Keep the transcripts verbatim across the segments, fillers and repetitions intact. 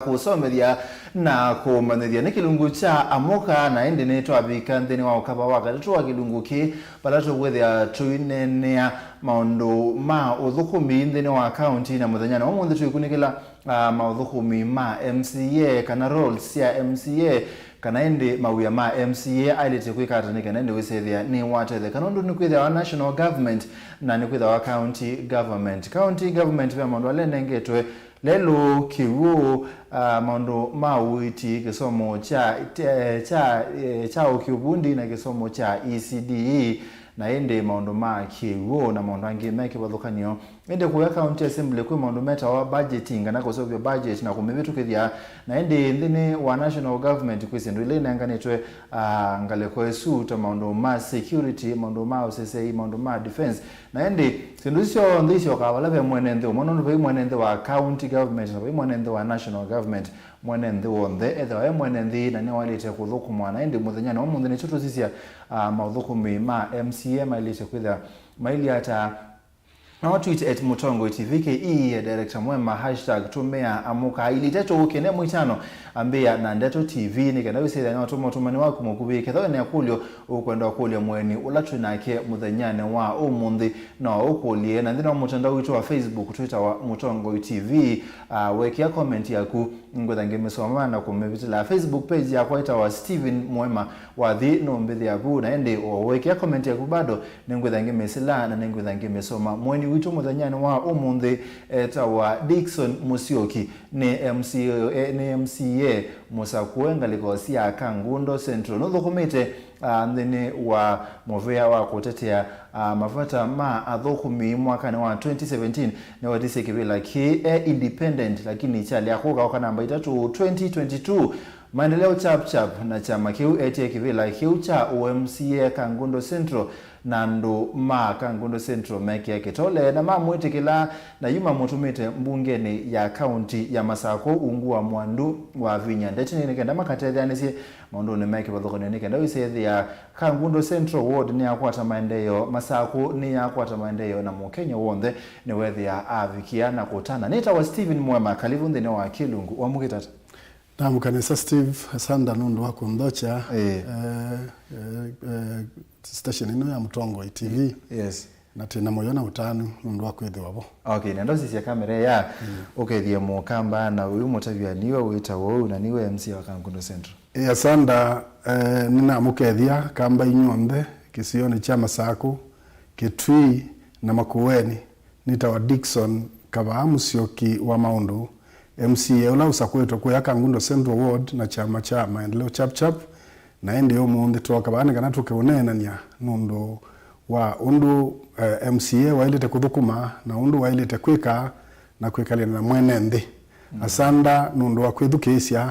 kũsomethya na kũmanyĩthya. Nĩ kĩlungu kya Amũka, na ĩndĩ nĩtwavika nthĩnĩ wa ũkava wa katatũ wa kĩlungu kĩĩ, vala tũkwĩthĩa tũineenea maũndũ ma ũthũkũmi nthĩnĩ wa kaunti, na mũthenyanĩ wa ũmũnthĩ tũikunĩkĩla, ah, maũthũkũmi ma M C A, kana roles sya M C A, kana ĩndĩ mawĩa ma M C A aĩlĩte kwĩka ata nĩ kana ĩndĩ wĩsĩthĩa nĩwatetheka, nũndũ nĩkwĩthĩawa national government na nĩkwĩthĩawa county government. County government ve maũndũ ala ĩnengetwe Lelũ, kĩw'ũ, ah, maũndũ ma ũiiti, kĩsomo kya, eh, kya, eh, kya ũkiuvundi na kĩsomo kya E C D E, na ĩndĩ maũndũ ma kĩw'ũ na maũndũ angĩ me kĩvathũkany'o. Ĩndĩ kũya County Assembly kwĩ maũndũ metawa budgeting, kana kũseũvya budget na kũmĩvĩtũkĩthya. Na ĩndĩ nthĩnĩ wa national government kwĩ syĩndũ ila inenganĩtwe, ah, ngalĩko ĩsu, ta maũndũ ma security, maũndũ ma ũseseĩ, maũndũ ma defense. Na ĩndĩ, syĩndũ isu syonthe isyokaa vala ve mwene nthĩ ũmwe, nũndũ vai mwene nthĩ wa county government na vai mwene nthĩ wa national government. Mwene nthĩ w'onthe ethĩwa e mwene nthĩ na nĩwaĩlĩte kũthũkũmwa. Na ĩndĩ mũthenyanĩ wa ũmũnthĩ nĩkyo tũsisya, ah, maũthũkũmi ma M C A maĩlĩte kwĩthĩa mailyĩ ata. No tweet at Mũtongoi T V K E, director mwema, hashtag tũmĩa Amũka. Ilĩ itatũ kĩne mwĩtano, ambĩa na Ndeto T V, nĩ kenda wĩsĩthĩa nĩwatũma ũtũmani waku mũkuvĩ. Ketha wĩna kũlyo ũkwenda kũlya mũeni ũla twĩ nake mũthenyanĩ wa ũmũnthĩ, no ũkũlye. Na nthĩnĩ wa mũtandao witũ wa Facebook twĩtawa Mũtongoi T V, ah, wekĩa comment yaku, ngwĩtha ngĩmĩsoma na kũmĩvĩtĩla. Facebook page yakwa ĩtawa Steven Mwema. Wathi nũmbĩthĩa vu, na ĩndĩ o wekĩa comment yaku bado, nĩngwĩtha ngĩmĩsĩla na nĩngwĩtha ngĩmĩsoma. Mũeni witũ mũthenyanĩ wa ũmũnthĩ etawa Dickson Musyoki, nĩ M C A, eh, nĩ M C A mũsakũe ngalĩko sya Kangundo Central. Nũthũkũmĩte, ah, nthĩnĩ wa mũvĩa wa kũtetea, ah, mavata ma athũkũmi. Mwakanĩ wa twenty seventeen nĩwatisye kĩvĩla kĩĩ e independent, lakini kyalea kũka oka namba itatũ twenty twenty-two. Maendeleo Chap Chap na kyama kĩu etie kĩvĩla kĩu kya ũ M C A Kangundo Central, na andũ ma Kangundo Central mekĩa kĩtole na mamwĩtĩkĩla, na yu mamũtũmĩte mbungenĩ ya kaunti ya Masakũ ungu wa mwandu wa vinya ndetinĩ nĩ kenda makatetheanĩsye maũndũnĩ me kĩvathũkany'o nĩ kenda wĩsĩthĩa Kangundo Central Ward nĩyakwata maendeeo, Masakũ nĩyakwata maendeeo, na Mũkenya w'onthe nĩwethĩa avikĩa na kũtana. Nĩtawa Steven Mwema, kalivu nthĩnĩ wa kĩlungu. Wamũkĩte ata? Namũkanĩsa Steve Asanda nũndũ wa kũnthokya, eh, eh, eh, station ĩno ya Mũtongoi T V. Yes. Na twĩ na mũyo na ũtanu nũndũ wa kwĩthĩwa vo. Okay, na ndosisya kamera ya, mm, ũkethie mũkamba na ũyũ mũtavya niwe wĩtawa ũu na niwe M C A wa Kangundo Central. Eh, Asanda, eh, nĩnamũkethya kamba inyw'onthe kĩsionĩ kya Masakũ, Kĩtui na Makueni. Nĩtawa Dickson Kavaa Musyoki wa Maũndũ, M C A ũla ũsakũĩtwe kũya Kangundo Central Ward na kyama kya Maendeleo Chap Chap, na ĩndĩ ũmũnthĩ twooka vaa nĩ kana tũke ũneenany'a nũndũ wa ũndũ, eh, M C A waĩlĩte kũthũkũma na ũndũ waĩlĩte kwĩka na kwĩkalĩana na mwene nthĩ. Mm. Asanda nũndũ wa kwĩthukĩĩsya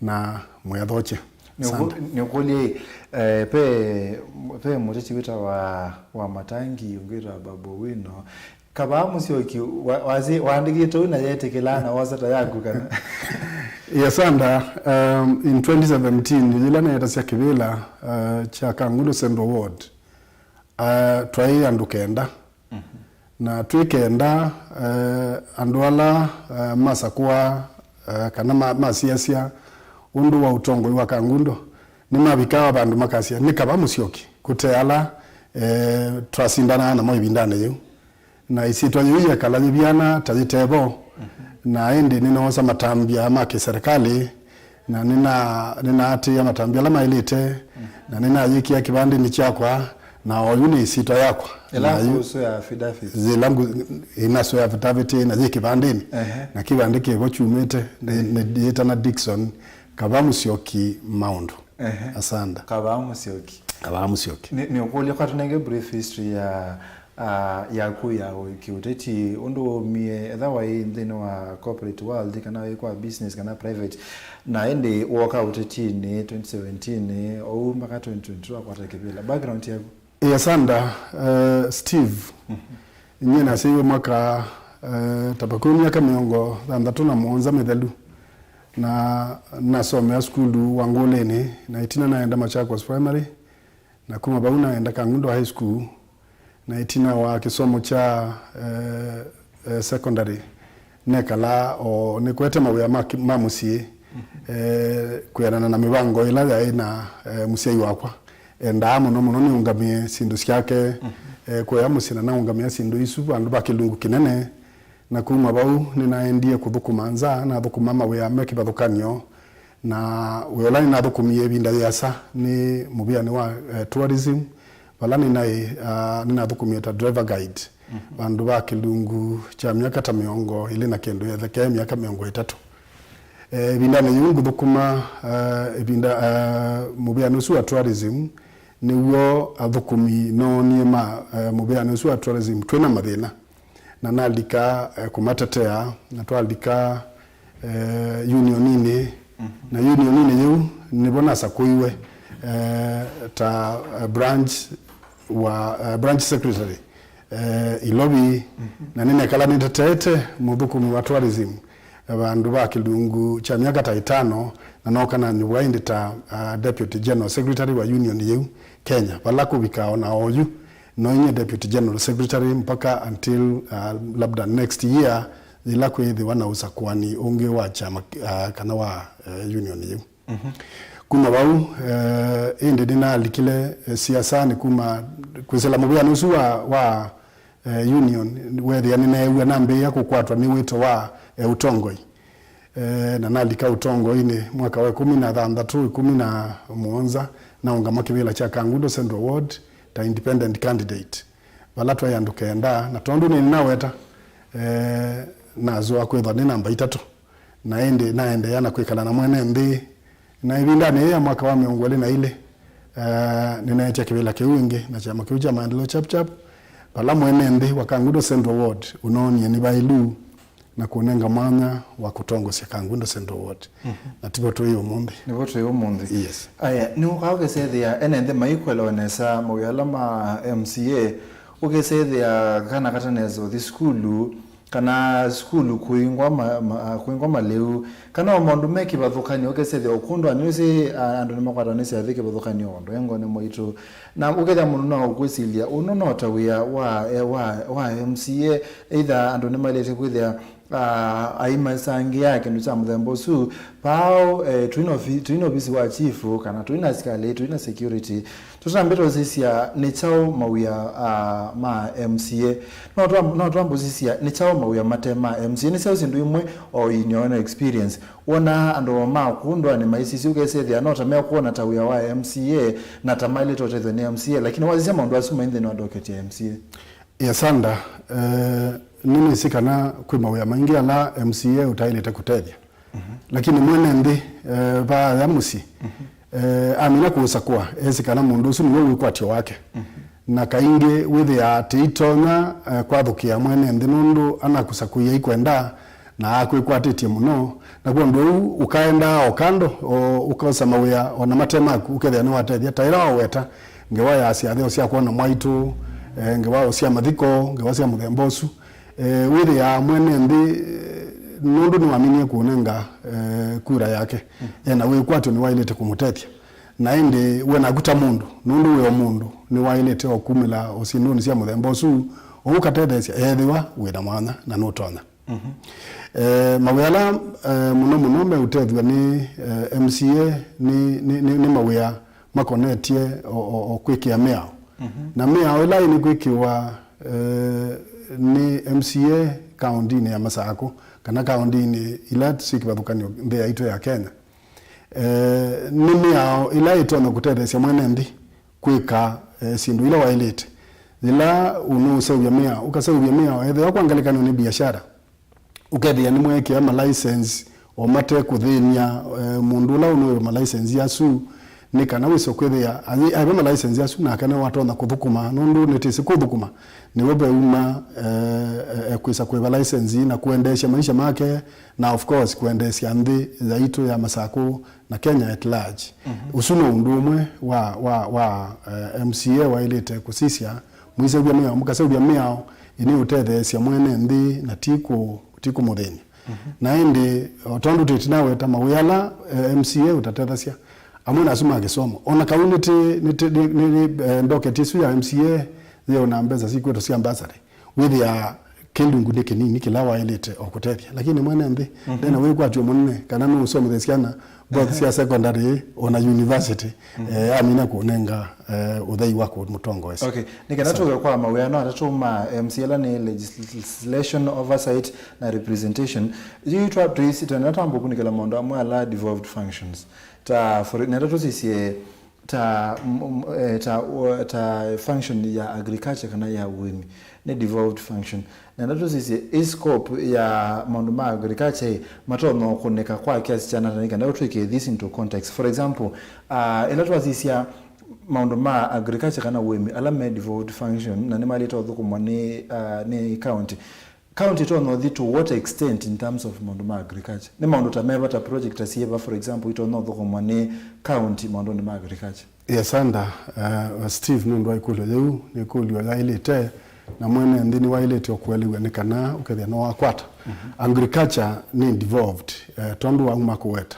na mwĩathokye. Nĩũkũ-, nĩũkũlye, eh, pe, pe mũteti wĩtawa wa Matangi, ũngĩ wĩtawa Babu Owino. Kavaa Musyoki, wa-, wasi-, waandĩkĩte ũu na yetĩkĩlaa na wosa ta yaku kana? Yes, Asanda, um, in twenty seventeen, yĩla neetasya kĩvĩla, uh, kya Kangundo Central Ward, uh, twaĩ andũ kenda. Mhm. Na twĩ kenda, eh, andũ ala, eh, masakũa, eh, kana ma-, masiasya ũndũ wa ũtongoi wa Kangundo, nĩmavikaa vandũ makasya, "Nĩ Kavaa Musyoki," kũte ala, eh, twasindanaa namo ĩvindanĩ yĩu. Na ĩsyĩtwa yĩu yekala yĩvyana ta yĩtevo, na ĩndĩ nĩnoosa matambya ma kĩserĩkalĩ, na nĩna-, nĩnaatĩĩa matambya ala maĩlĩte, na nĩnayĩkĩa kĩvandĩnĩ kyakwa, na oyu nĩ ĩsyĩtwa yakwa. Ĩla na yu-, nguso ya affidavit. Yĩla ngu-, ĩnaso ya affidavit na yĩ kĩvandĩnĩ. Ehe. Na kĩvandĩ kĩvo kyumĩte, nĩ, nĩ yĩtana Dickson Kavaa Musyoki Maũndũ. Ehe. Asanda. Kavaa Musyoki. Kavaa Musyoki. Nĩ, nĩũkũlya kwa tũnenge brief history ya ah, yaku ya ũ-, kĩũteti, ũndũ waumie, etha waĩ nthĩnĩ wa corporate world, kana waĩ kwa business, kana private, na ĩndĩ wooka ũtetinĩ twenty seventeen, ou mpaka twenty twenty-two wakwata kĩvĩla. Background yaku? Ĩĩ, Asanda, eh, Steve, mhm, nyie nasyaiwe mwaka, eh, ta vakuvĩ myaka mĩongo thanthatũ na mũonza mĩthelu, na nasomea sukulu wa Ngũlĩnĩ, na ĩtina naenda Machakos Primary, na kuma vau naenda Kangundo High School, na ĩtina wa kĩsomo kya, eh, eh, secondary, Nekala o nĩkwete mawĩa ma, ma mũsyĩ, eh, kwĩanana na mĩvango ĩla yaĩ na, eh, mũsyai wakwa. Endaa mũno mũno nĩũngamĩe syĩndũ syake, eh, kũya mũsyĩ na naũngamĩa syĩndũ isu vandũ va kĩlungu kĩnene. Na kuma vau nĩnaendie kũthũkũma nza, nathũkũma mawĩa me kĩvathũkany'o. Na wĩa ũla nĩnathũkũmie ĩvinda yĩasa nĩ mũvĩanĩ wa, eh, tourism, vala nĩnaĩ, ah, nĩnathũkũmie ta driver guide vandũ va kĩlungu kya myaka ta mĩongo ĩlĩ na kĩndũ yethekee myaka mĩongo ĩtatũ. Eh, ĩvindanĩ yĩu ngũthũkũma, eh, ĩvinda, eh, mũvĩanĩ ũsu wa tourism, nĩw'o athũkũmi noonie ma, eh, mũvĩanĩ ũsu wa tourism twĩ na mathĩna. Na nalika, eh, kũmatetea, na twalika, eh, unioninĩ. Na unioninĩ yĩu nĩvo nasakũiwe, eh, ta, eh, branch wa, eh, branch secretary, eh, Ilovi, na nĩnekala nĩteteete mũthũkũmi wa tourism, eh, vandũ va kĩlungu kya myaka ta ĩtano, na nooka nanyuvwa ĩndĩ ta, ah, deputy general secretary wa union yĩu Kenya, vala kũvika o na oyu noinyie deputy general secretary mpaka until, ah, labda next year, yĩla kwĩthĩwa na ũsakũani ũngĩ wa kyama, ah, kana wa, eh, union yĩu. Kuma vau, eh, ĩndĩ nĩnalikile, eh, siasanĩ kuma kwĩsĩla mũvĩanĩ ũsu wa, wa, eh, union, weethĩa nĩneew'a nambĩĩa kũkwatwa nĩ wĩto wa, eh, ũtongoi. Eh, na nalika ũtongoinĩ mwaka wa ĩkũmi na thanthatũ, ĩkũmi na mũonza, naũngama kĩvĩla kya Kangundo Central Ward ta independent candidate. Vala twaĩ andũ kenda, na tondũ nĩnaweta, eh, nasũa kwĩthwa nĩ namba itatũ. Na ĩndĩ naendeea na kwĩkala na mwene nthĩ. Na ĩvindanĩ yĩĩ ya mwaka wa mĩongo ĩlĩ na ilĩ, eh, nĩneetya kĩvĩla kĩu ĩngĩ na kyama kĩu kya maendeleo Chap Chap, vala mwene nthĩ wa Kangundo Central Ward ũnoonie nĩ vaĩlu na kũnenga mwanya wa kũtongosya Kangundo Central Ward. Na tivo tũĩ ũmũnthĩ. Nĩvo tũĩ ũmũnthĩ. Yes. Aya, nĩũkaa ũkesethĩa ene nthĩ maikũelewa nesa mawĩa ala ma M C A, ũkesethĩa kana katanesa ũthi sukulu, kana sukulu kũingwa ma, ma, kũingwa malĩu, kana o maũndũ me kĩvathũkany'o, ũkesethĩa ũkũndwa, nĩwĩsĩ, a, andũ nĩmakwatwa nĩ syathĩ kĩvathũkany'o o ũndũ e ngoonĩ mwaitũ. Na ũkethĩa mũndũ no ũkwĩsilya, ũno no ta wĩa wa, e, wa, wa M C A, either andũ nĩmaĩlĩte kwĩthĩa, a, aimasangĩa kĩndũ kya mũthemba ũsu, pao, e, tũi na ofi-, tũi na ovisi wa chifu, kana tũi na asikalĩ, tũi na security, Tũtambĩte ũsisya nĩ kyaũ mawĩa, ah, ma M C A? No twa-, no twambe ũsisya nĩ kyaũ mawĩa mate ma M C A? Nĩ syaũ syĩndũ imwe o in your own experience wonaa andũ ma kũũ ndũanĩ maisisya ũkesethĩa no ta mekwona ta wĩa wa M C A na ta maĩlĩte ũtethw'a nĩ M C A, lakini wasisya maũndũ asu mai nthĩnĩ wa docket ya M C A? Yes, Sanda, eh, nĩnĩsĩ kana kwĩ mawĩa maingĩ ala M C A ũtaĩlĩte kũtethya. Lakini mwene nthĩ, eh, vaaya mũsyĩ, eh, amina kũsakũa, esĩ kana mũndũ ũsu nĩwe wĩkwatyo wake. Na kaingĩ wĩthĩaa tĩitonya, eh, kwathũkĩa mwene nthĩ nũndũ anakũsakũie aikwenda na akwĩkwatĩtye mũno. Na kwondũ ũu ũkaendaa o kando, o ũkaosa mawĩa ona mate maku, ũkethĩa nĩwatethya. Ta ĩla waweta ngewa ya syatheo sya kwona mwaitũ, eh, ngewa o sya mathiko, ngewa sya mũthemba ũsu. Eh, wĩthĩaa mwene nthĩ, eh, nũndũ nĩwaminie kũũnenga, eh, kura yake, ena wĩkwatyo nĩwaĩlĩte kũmũtethya. Na ĩndĩ we naku ta mũndũ, nũndũ wĩ o mũndũ, nĩwaĩlĩte o kumĩla o syĩndũnĩ sya mũthemba ũsu, ũkatetheesya ethĩwa wĩ na mwanya na nũtonya. Eh, mawĩa ala, eh, mũno mũno meũtethw'a nĩ, eh, M C A nĩ, nĩ, nĩ, nĩ mawĩa makonetye o, o, o kwĩkĩa mĩao. Na mĩao ĩla ĩnĩ kwĩkĩwa, eh, nĩ M C A kaũndinĩ ya Masakũ, kana kaũndinĩ ila syĩ kĩvathũkany'o nthĩ yaitũ ya Kenya. Eh, nĩ mĩao ĩla ĩtonya kũtetheesya mwene nthĩ kwĩka, eh, syĩndũ ila waĩlĩte. Yĩla ũnũũseũvya mĩao, ũkaseũvya mĩao, ethĩwa kwa ngelekany'o nĩ biashara, ũkethĩa nĩmweekĩa ma license o mate kũthĩny'a, eh, mũndũ ũla ũnũĩwe ma license asu, nĩ kana wĩse kwĩthĩa aĩ-, aiva ma license asu, nake nĩwatonya kũthũkũma, nũndũ nĩtĩsĩ kũthũkũma nĩw'o veuma, eh, eh, kwĩsa kũĩva license na kũendeesya maisha make, na of course kũendeesya nthĩ yaitũ ya Masakũ na Kenya at large. Ũsu no ũndũ ũmwe wa, wa, wa, eh, M C A waĩlĩte kũsisya mwĩseũvya mĩao, mũkaseũvya mĩao ĩnĩũtetheesya mwene nthĩ na ti kũ-, ti kũmũthĩny'a. Na ĩndĩ, o tondũ twĩtinaweta mawĩa ala, eh, M C A ũtatethasya, amwe nasu ma kĩsomo. Ona kau nĩtĩ, nĩtĩ, nĩ, nĩ, nĩ, eh, ndoketi ĩsu ya M C A yĩona mbesa sikwĩtwa sya mbasarĩ. Wĩthĩaa kĩlungu nĩ kĩnini kĩla waĩlĩte o kũtethya. Lakini mwene nthĩ, mhm, ndena wĩkwatyo mũnene, kana nũũsomethya syana both, mhm, sya secondary, o na university, mhm, eh, amina kũnenga, eh, ũthei wa kũmũtongoesya. Okay, nĩ kana tũke kwa mawĩano atatũ ma M C A, ala nĩ legislation, oversight, na representation. Yu twa-, tũisi-, twenda twamba kũkunĩkĩla maũndũ amwe ala devolved functions. Ta, for, nenda tũsisye, ta, m-, m-, eh, ta, u-, ta function ya agriculture kana ya ũĩmi, nĩ devolved function. Nenda tũsisye ĩ scope ya maũndũ ma agriculture ĩ, matonya kũneka kwa kiasi kya nata, nĩ kana twĩkĩe this into context. For example, uh, ĩla twasisya maũndũ ma agriculture kana ũĩmi, ala me devolved function, na nĩmaĩlĩte ũthũkũmwa nĩ, uh, nĩ county. County ĩtonya ũthi to what extent in terms of maũndũ ma agriculture? Nĩ maũndũ ta meva, ta project ta syĩva, for example, itonya ũthũkũmwa nĩ county maũndũnĩ ma agriculture? Yes, Sanda, uh, Steve, nũndũ wa ĩkũlyo yĩu, nĩ ĩkũlyo yaĩlĩte, na mwene nthĩ nĩwaĩlĩte o kũelewa nĩ kana ũkethĩa nĩwakwata. Mhm. Agriculture nĩ devolved, uh, tondũ wauma kũweta.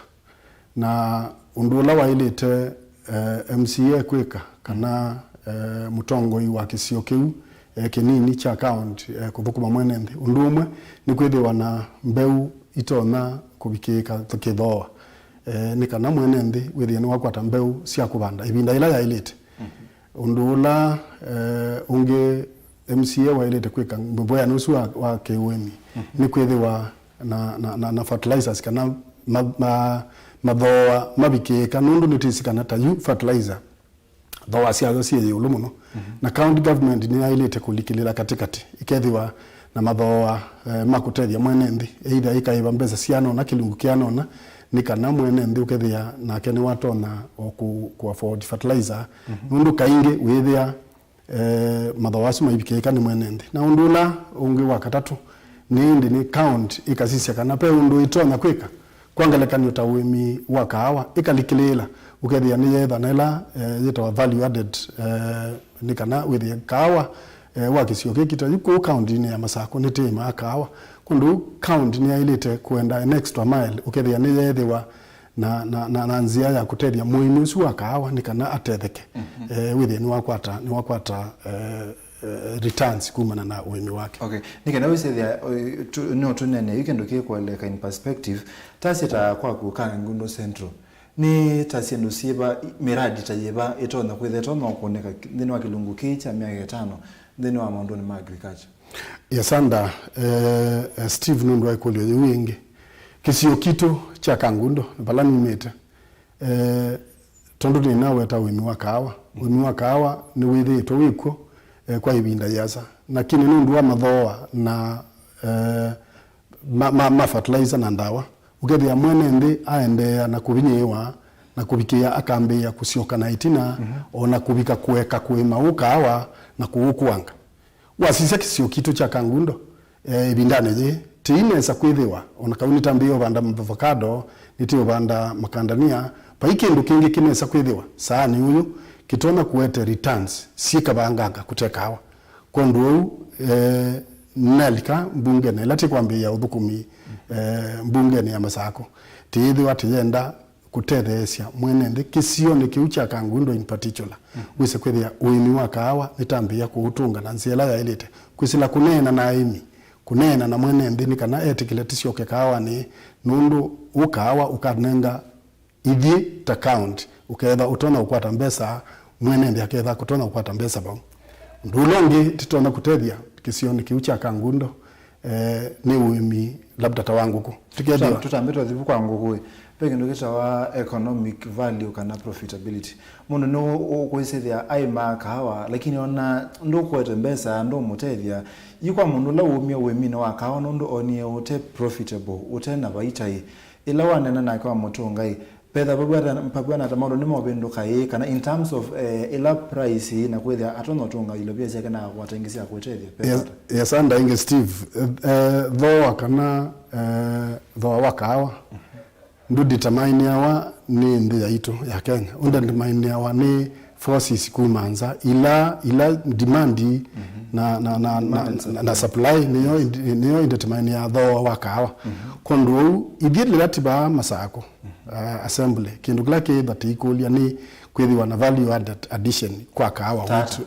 Na ũndũ ũla waĩlĩte, eh, M C A kwĩka, kana, eh, mũtongoi wa kĩsio kĩu, eh, kĩnini kya county, eh, kũthũkũma mwene nthĩ, ũndũ ũmwe nĩ kwĩthĩwa na mbeũ itonya kũvikĩĩka kĩthooa, eh, nĩ kana mwene nthĩ wĩthĩe nĩwakwata mbeũ sya kũvanda ĩvinda yĩla yaĩlĩte. Mhm. Ũndũ ũla, eh, ũngĩ M C A waĩlĩte kwĩka mũvũanĩ ũsu wa, wa kĩũĩmi, mhm, nĩ kwĩthĩwa na, na, na, na fertilizers kana ma, ma, mathooa mavikĩĩka, nũndũ nĩtwĩsĩ kana ta yu fertilizer, thooa syayo syĩ ĩũlũ mũno. Mhm. Na county government nĩyaĩlĩte kũlikĩlĩla katĩkatĩ, ĩkethĩwa na mathooa, eh, ma kũtethya mwene nthĩ, either ĩkaĩva mbesa sianona, kĩlungu kĩanona, nĩ kana mwene nthĩ ũkethĩa nake nĩwatonya o kũ, kũ afford fertilizer, mhm, nũndũ kaingĩ wĩthĩa eh, mathooa asu maivikĩĩka nĩ mwene nthĩ. Na ũndũ ũla ũngĩ wa katatũ, nĩ ĩndĩ nĩ county ĩkasisya kana ve ũndũ ĩtonya kwĩka. Kwa ngelekany'o ta ũĩmi wa kaawa, ĩkalikĩlĩĩla, ũkethĩa nĩyeetha na ĩla, eh, yĩtawa value added, eh, nĩ kana wĩthĩe kaawa, eh, wa kĩsio kĩkĩ ta yu kũu kauntinĩ ya Masakũ nĩtĩĩmaa kaawa. Kwondũ county nĩyaĩlĩte kũenda an extra mile, ũkethĩa nĩyeethĩwa na, na, na, na nzĩa ya kũtethya mũĩmi ũsu wa kaawa nĩ kana atetheke, mhm, eh, wĩthĩe nĩwakwata, nĩwakwata, eh, eh, returns kumana na ũĩmi wake. Okay. Nĩ kana wĩsĩthĩa, eh, tu-, no tũnene yu kĩndũ kĩkũeleka in perspective, tasye ta kwaku Kangundo Central, nĩ ta syĩndũ syĩva, i-, miradi ta yĩva ĩtonya kwĩthĩa ĩtonya kũneka nthĩnĩ wa kĩlungu kĩĩ kya myaka ĩtano nthĩnĩ wa maũndũnĩ ma agriculture? Yes, Sanda, eh, eh, Steve, nũndũ wa ĩkũlyo yĩu ĩngĩ. Kĩsio kitũ kya Kangundo, vala numĩte, eh, tondũ nĩnaweta ũĩmi wa kaawa. Ũĩmi wa kaawa nĩwĩthĩĩtwe wĩ kw'o, eh, kwa ĩvinda yĩasa. Lakini nũndũ wa mathooa na, eh, ma, ma, ma fertilizer na ndawa, ũkethĩa mwene nthĩ aendeea na kũvinyĩĩwa na kũvikĩĩa akambĩĩa kũsyoka na ĩtina, mhm, o na kũvika kũeka kũĩma ũ kaawa na kũũkuanga. Wasisya kĩsio kitũ kya Kangundo, eh, ĩvindanĩ yĩĩ, tĩi nesa kwĩthĩwa, o na kau nĩtambĩĩe ũvanda mavokado, nĩtĩ ũvanda makandania, vai kĩndũ kĩngĩ kĩnesa kwĩthĩwa saanĩ ũyũ kĩtonya kũete returns syĩ kavanganga kũte kaawa. Kwondũ ũu, eh, nalika mbungenĩ, ĩla tĩkwambĩĩa ũthũkũmi, eh, mbungenĩ ya Masakũ, tĩyĩthĩwa tĩyenda kũtetheesya mwene nthĩ kĩsionĩ kĩu kya Kangundo in particular, mm, wĩse kwĩthĩa ũĩmi wa kaawa nĩtambĩĩa kũũtũnga na nzĩa ĩla yaĩlĩte, kwĩsĩla kũneena na aĩmi, kũneena na mwene nthĩ nĩ kana etĩkĩle tĩsyoke kaawanĩ, nũndũ ũ kaawa ũkanenga ithyĩ ta county, ũketha ũtonya kũkwata mbesa, mwene nthĩ aketha kũtonya kũkwata mbesa vau. Ũndũ ũla ũngĩ tĩtonya kũtethya kĩsionĩ kĩu kya Kangundo, eh, nĩ ũĩmi labda ta wa ngũkũ. Tũkethĩa tũtambĩte ũthivu kwa ngũkũ ĩ, ve kĩndũ kĩtawa economic value kana profitability. Mũndũ nĩ ũ-, ũkwĩsĩthĩa aĩmaa kaawa, lakini ona ndũkũete mbesa, ndũmũtethya. Yu kwa mũndũ ũla wumie ũĩminĩ wa kaawa nũndũ onie ũte profitable, ũte na vaita ĩ, ĩla waneena nake wamũtũnga ĩ, vetha vavw'ana, vavw'ana ta maũndũ nĩmovĩndũka ĩ, kana in terms of, eh, ĩla price ĩ, na kwĩthĩa atonya ũtũnga ilovia syake na akwata ingĩ sya kwĩtethya, ve Yes, ata? Yes, Sanda, ĩngĩ Steve, eh, eh, thooa kana, eh, thooa wa kaawa ndũdetermineawa nĩ nthĩ yaitũ ya Kenya. Ũdetermineawa nĩ forces kuma nza, ila, ila demand, mhm, na, na, na, na, Demand and na, na supply. Supply nĩyo indi-, nĩyo indetermineaa thooa wa kaawa. Mhm. Kwondũ ũu, ithyĩ rĩrĩa tĩvaa Masakũ, mhm, uh, assembly, kĩndũ kĩla kĩĩtha tĩikũlya nĩ kwĩthĩwa na value added addition kwa kaawa Tata. Witũ.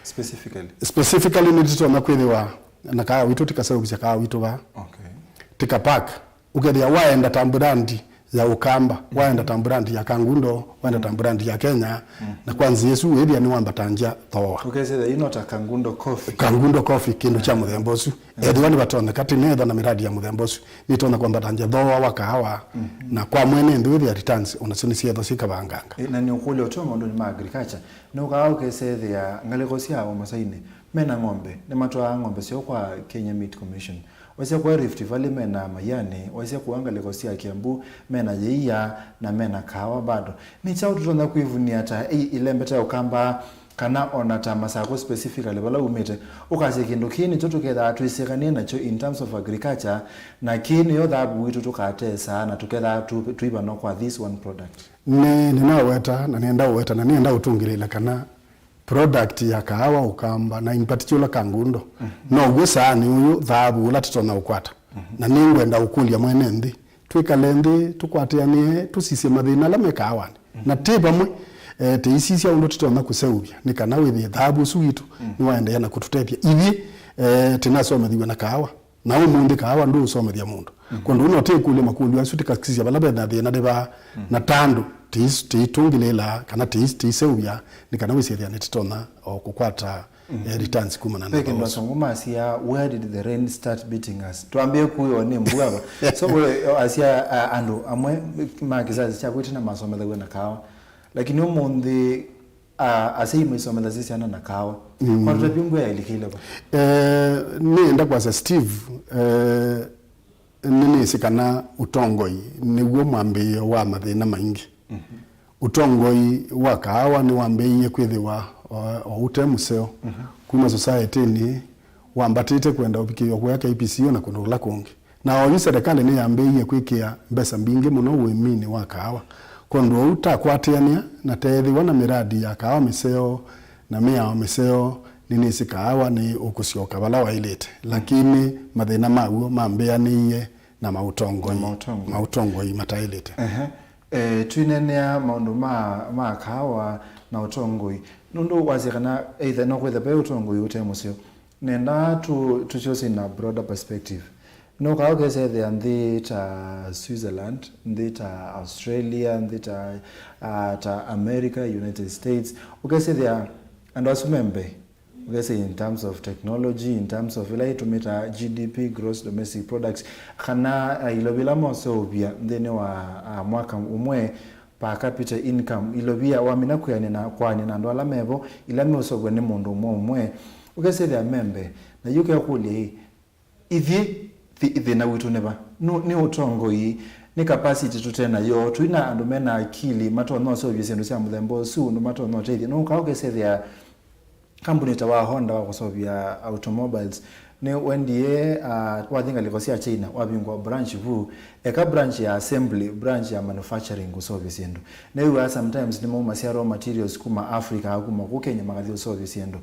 Specifically. Specifically nĩtũtonya kwĩthĩwa Na kaawa witũ tĩkaseũvĩsya kaawa witũ vaa. Okay. Tĩkapack. Ũkethĩa waenda ta brand ya Ũkamba, waenda ta brand ya Kangundo, waenda ta brand ya Kenya, na kwa nzĩa ĩsu wĩthĩa nĩwambatangya thooa. Ũkesethĩa ino ta Kangundo Coffee. Kangundo Coffee, kĩndũ kya mũthemba ũsu. Ethĩwa nĩvatonyeka tĩnetha na mĩradi ya mũthemba ũsu, nĩtonya kwambatangya thooa wa kaawa, na kwa mwene nthĩ wĩthĩa returns onasyo nĩsyethwa syĩkavanganga. Ĩ, na nĩũkũlya ũtw'e maũndũnĩ ma agriculture, nũkaa ũkesethĩa ngalĩko sya Wamasainĩ mena ng'ombe, nĩmatwaa ng'ombe syoo kwa Kenya Meat Commission. Waisye kwa Rift Valley mena maiani, waisye kwa ngalĩko sya Kiambu mena yĩia na mena kaawa bado. Nĩ kyaũ tũtonya kwĩvunia ta ĩ-, ĩlembeta ya Ũkamba kana ona ta Masakũ specifically vala umĩte, ũkasya kĩndũ kĩĩ nĩkyo tũkethaa twĩsĩkanie nakyo in terms of agriculture, na kĩĩ nĩyo thavu witũ tũkatesaa na tũkethaa tũ-, tũivanwa kwa this one product? Nĩ, nĩnaweta na nĩenda ũweta na nĩenda ũtũngĩlĩĩla kana product ya kaawa Ũkamba, na in particular Kangundo, now'o saanĩ ũyũ thaavu ũla tũtonya ũkwata. Na nĩngwenda ũkũlya mwene nthĩ, twĩkale nthĩ, tũkwatĩanĩe, tũsisye mathĩna ala me kaawanĩ. Na tĩ vamwe, eh, tĩisisya ũndũ tũtonya kũseũvya, nĩ kana wĩthĩe thaavu ũsu witũ nĩwaendeea na kũtũtethya. Ithyĩ, eh, tĩnasomethiw'e na kaawa. Na ũmũnthĩ kaawa ndũũsomethya mũndũ. Kwondũ no tĩkũlye makũlyo asu tĩkasisya vala ve na thĩna nĩ vaa, na tandũ tĩis-, tĩitũngĩlĩĩla kana tĩis-, tĩiseũvya, nĩ kana wĩsĩthĩa nĩtĩtonya o kũkwata, eh, returns kumana na ve kĩndũ thooa ũsu. Asũngũ masya, "Where did the rain start beating us?" Twambie kuĩwa nĩ mbua va. So, we, asya, a, andũ amwe ma kĩsasi kyaku tena masomethaw'a na kaawa. Lakini ũmũnthĩ a, asyai maisomethasya syana na kaawa. Mm. Kwa tũtavye mbua yaĩlĩkĩle va? Eh, nĩenda kwasya Steve, eh, nĩnĩsĩ kana ũtongoi nĩw'o mwambĩĩo wa mathĩna maingĩ. Ũtongoi wa kaawa nĩwambĩĩie kwĩthĩwa o, o ũte mũseo. Kuma society-nĩ wambatĩte kwenda ũvikĩĩo kũya K P C O na kũndũ kũla kũngĩ. Na oyu serikali nĩyambĩĩie kwĩkĩa mbesa mbingĩ mũno ũĩminĩ wa kaawa. Kwondũ ũu, takwatĩanĩa na teethĩwa na mĩradi ya kaawa mĩseo na mĩao mĩseo, nĩnĩsĩ kaawa nĩ ũkũsyoka vala waĩlĩte. Lakini mathĩna maw'o mambĩanĩie na maũtongoi, na maũtongoi, maũtongoi mataĩlĩte. Ehe. Eh, twinenea maũndũ ma, ma kaawa na ũtongoi. Nũndũ wasya kana either no kwĩtha ve ũtongoi ũte mũseo. Nenda tũ-, tũsyosi na broader perspective. Nũkaa ũkesethĩa nthĩ ta Switzerland, nthĩ ta Australia, nthĩ ta, ah, ta America, United States. Ũkesethĩa andũ asu me mbee. Ũkesĩ in terms of technology, in terms of ila itũmĩta G D P, gross domestic products, kana, ah, ilovi ila moseũvya nthĩnĩ wa, ah, mwaka ũmwe, per capita income, ilovia wamina kwĩanĩa na, kwaanĩa na andũ ala mevo, ila meũseũvw'a nĩ mũndũ ũmwe ũmwe, ũkesethĩa me mbee. Na yu kekũlya ĩ, ithyĩ thi-, thĩna witũ nĩ va? Nũ-, nĩ ũtongoi, nĩ capacity tũte nayo? Tũi na andũ mena akili matonya ũseũvya syĩndũ sya mũthemba ũsu ũndũ matonya ũtethya? Nũkaa ũkesethĩa kambuni ta wa Honda wa kũseũvya automobiles, nĩ wendie, ah, wathi ngalĩko sya China, wavingũa branch vu, eka branch ya assembly, branch ya manufacturing kũseũvya syĩndũ. Nĩw'aa sometimes nĩmaumasya raw materials kuma Africa, kuma kũ Kenya, makathi ũseũvya syĩndũ.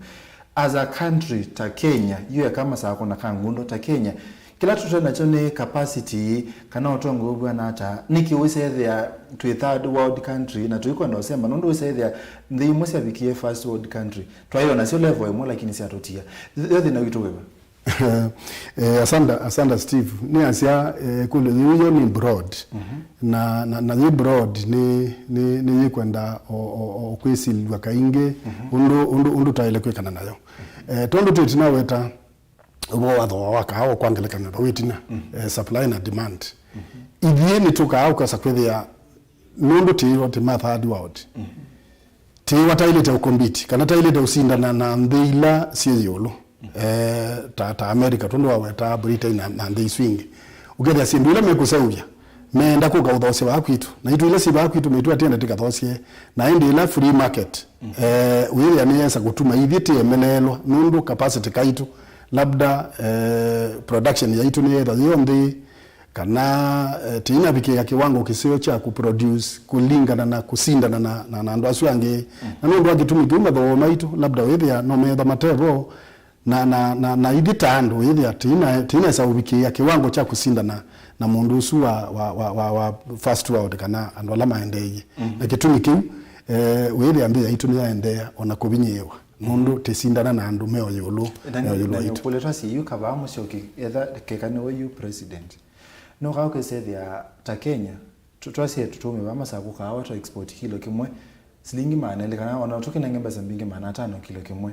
As a country ta Kenya, yu eka Masakũ na Kangundo ta Kenya, kĩla tũte nakyo nĩ capacity kana ũtongoi ũvw'ana ata? Nĩkĩ wĩsethĩa twĩ third world country na tũikwenda ũsemba? Nũndũ wĩsethĩa nthĩ imwe syavikie first world country, twaĩ o nasyo level ĩmwe, lakini syatũtia. Yo thĩna witũ wĩva? Eh, asanda, asanda Steve. Nĩ asya, eh, ĩkũlyo yĩu yo nĩ broad. Na, na, na yĩ broad nĩ, nĩ, nĩ yĩkwenda o, o, o kwĩsilw'a kaingĩ ũndũ, ũndũ, ũndũ twaĩle kwĩkana nayo. Eh, tondũ twĩtinaweta ũvoo wa thooa wa kaawa kwa ngelekany'o vau ĩtina, eh, supply na demand. Ithyĩ nĩtũkaa ũkasa kwĩthĩa nũndũ tĩĩwa tĩ ma third world, tĩĩwa taĩlĩte ũkombiti kana taĩlĩte ũsindana na nthĩ ila syĩ ĩũlũ, eh, ta, ta America, tondũ wawetaa Britain na, na nthĩ isu ingĩ. Ũkethĩa syĩndũ ila mekũseũvya, meenda kũka ũthoosya vaa kwitũ, naitũ ila syĩ vaa kwitũ, naitũ atienda tĩkathoosye. Na ĩndĩ ĩla free market, eh, wĩthĩa nĩyesa kũtuma ithyĩ tĩemeleelwa nũndũ capacity kaitũ, labda, eh, production yaitũ nĩyethwa yĩ o nthĩ, kana, eh, tĩinavikĩĩa kĩwango kĩseo kya kũproduce kũlingana na kũsindana na, na, na andũ asu angĩ. Na nũndũ wa kĩtumi kĩu mathooa maitũ labda wĩthĩa no methwa matevo, na, na, na, na ithyĩ ta andũ wĩthĩa tĩina, tĩinesa ũvikĩĩa kĩwango kya kũsindana na mũndũ ũsu wa, wa, wa, wa, wa first world kana andũ ala maendeeie. Na kĩtumi kĩu, eh, wĩthĩa nthĩ yaitũ nĩyaendeea ona kũvinyĩĩwa. nũndũ tĩsindana na andũ me o ĩũlũ, na me o ĩũlũ waitũ. Kũlĩ twasye yu Kavaa Mũsyoki, etha keka nĩwe yu president. Nũkaa ũkĩsethĩa ta Kenya, tũ- twasye tũtũme vaa Masaku kaawa twa export kilo kĩmwe silingi maana elĩ, kana ona tũkĩnenge mbesa mbingĩ maana atano kilo kĩmwe.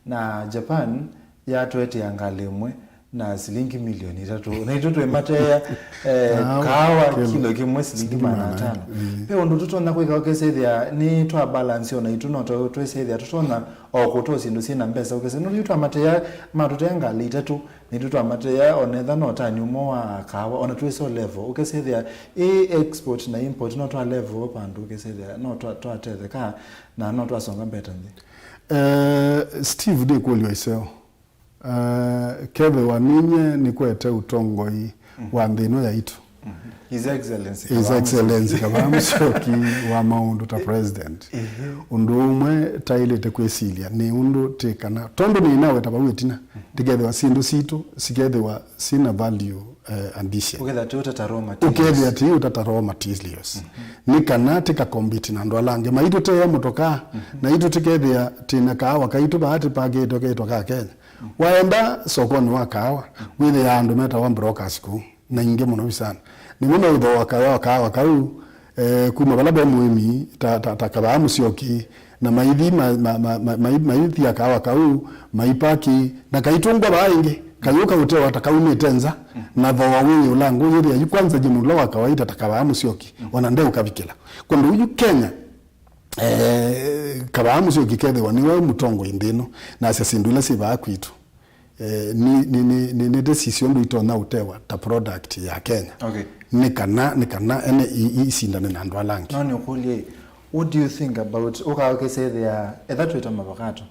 Na Japan yatũetea ngalĩ ĩmwe na silingi milioni itatũ. Na itũ twĩmateea, eh, kaawa kilo kĩmwe silingi maana atano. Ve ũndũ tũtonya kwĩka ũkĩsethĩa nĩ twa balance ona itũ no tũ- twĩsethĩa tũtonya o kũtwa syĩndũ syĩ na mbesa ũkĩsethĩa. Nũndũ yu twamateea, matũtea ngalĩ itatũ, na itũ twamateea ona etha no tani ũmwe wa kaawa, ona twĩ so level. Ũkĩsethĩa ĩ export na import no twa level vandũ ũkĩsethĩa no twa- twatetheka na no twasonga mbeta nthĩ. Eh, Steve, nĩ kũlyo iseo. Eh, kethĩwa ninyie nĩkwete ũtongoi wa nthĩ ĩno yaitũ, His Excellency His Kavaa Excellency Kavaa Mũsyoki wa maũndũ ta president, ũndũ ũmwe taĩlĩte kwĩsilya nĩ ũndũ tĩ kana, tondũ nĩnaweta vau ĩtina, tĩkethĩwa syĩndũ sitũ sikethĩwa syĩna value, eh, addition. Ũkethĩa ti ũtata raw materials. Ũkethĩa ti ũtata raw materials. Nĩ kana tĩka compete na andũ ala angĩ. Maitũteea mũtokaa, na itũ tĩkethĩa tĩna kaawa kaitũ vaa tĩpakĩtwe kĩtwa ka Kenya. Waenda sokonĩ wa kaawa, wĩthĩaa andũ metawa brokers kũu, na ingĩ mũno vyu sana. Nĩmo meũthooa kaawa, kaawa kau, eh, kuma vala ve mũĩmi, ta, ta, ta Kavaa Mũsyoki, na maithi ma- ma- ma- ma- mai- maithia kaawa kau, maipaki, na kaitũngwa vaa ĩngĩ, kayũka ũtewa ta kaumĩte nza, na thooa wĩ ĩũla ngũ, yĩthĩa yu kwanza ye mũndũ ũla wa kawaida ta Kavaa Mũsyoki, ona ndeũkavikĩla. Kwondũ yu Kenya, eh, Kavaa Mũsyoki kethĩwa nĩwe mũtongoi nthĩ ĩno, na asya syĩndũ ila syĩ vaa kwitũ. Eh, nĩ, nĩ, nĩ, nĩ, nĩ ndĩsisya ũndũ itonya ũtewa ta product ya Kenya. Okay. Nĩ kana, nĩ kana ene i- i- isindane na andũ ala angĩ. No nĩũkũlye, what do you think about, ũkaa ũkĩsethĩa, etha twĩta mavakato,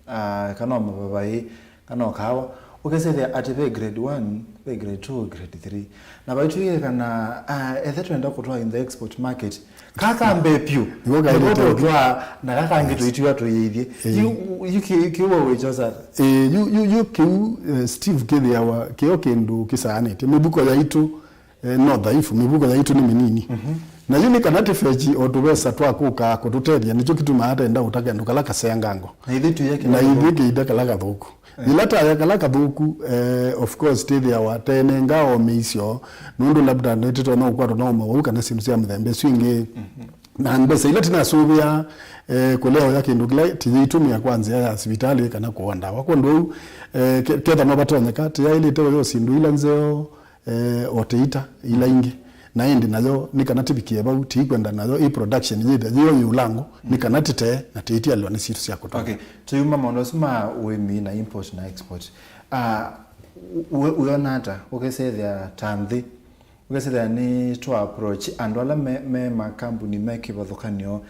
ah, kana o mavavaĩ, kana o kaawa, ũkĩsethĩa atĩ ve grade one, ve grade two, grade three. Na vaitwĩke kana, ah, etha twenda kũtwaa in the export market, kaka mbee pyũ. Nĩko kaĩlĩte nĩko tũtwaa, na kaka angĩ tũitiwa tũyĩithye. Ĩĩ. Yu, yu kĩ- kĩu wĩkyosa. Ĩĩ, yu, yu, yu kĩu, eh, Steve, kĩthĩawa kĩo kĩndũ kĩsaanĩte. Mĩvuko yaitũ, eh, no dhaifu, mĩvuko yaitũ nĩ mĩnini. Na yu nĩ kana tĩvechi o tũvesa twa kũka kũtũtethya, nĩkyo kĩtumaa tenda ũta kendũ kala kasengango. Na ithyĩ tũya kĩla Na ithyĩ kĩita kala kathũku. Yĩla taya kala kathũku, eh, of course, tĩthĩawa tenenga o mĩisyo, nũndũ labda nĩtĩtonya ũkwatwa na ũmwe wau kana syĩndũ sya mĩthemba ĩsu ĩngĩ. Na mbesa ila tinasũvĩa, eh, kũlea ũya kĩndũ kĩla tĩyĩitũmĩa kwa nzĩa ya sivitalĩ kana kũa ndawa. Kwondũ ũu, eh, ke- ketha no vatonyeka, tĩyaĩlĩte ũya syĩndũ ila nzeo, eh, o tĩita ila ingĩ. Na ĩndĩ nayo, nĩ kana tĩvikie vau, tĩikwenda nayo ĩ production yĩthe yĩo yĩ ũlango, nĩ kana tĩtee na tĩitialĩwa nĩ sitũ sya kũtũmĩa. Okay, tũyuma maũndũ asu ma ũĩmi na import na export. Ah, u- u- wĩona ata ũkĩsethĩa ta nthĩ, ũkĩsethĩa nĩ twa approach andũ ala me, me makambuni me kĩvathũkany'o,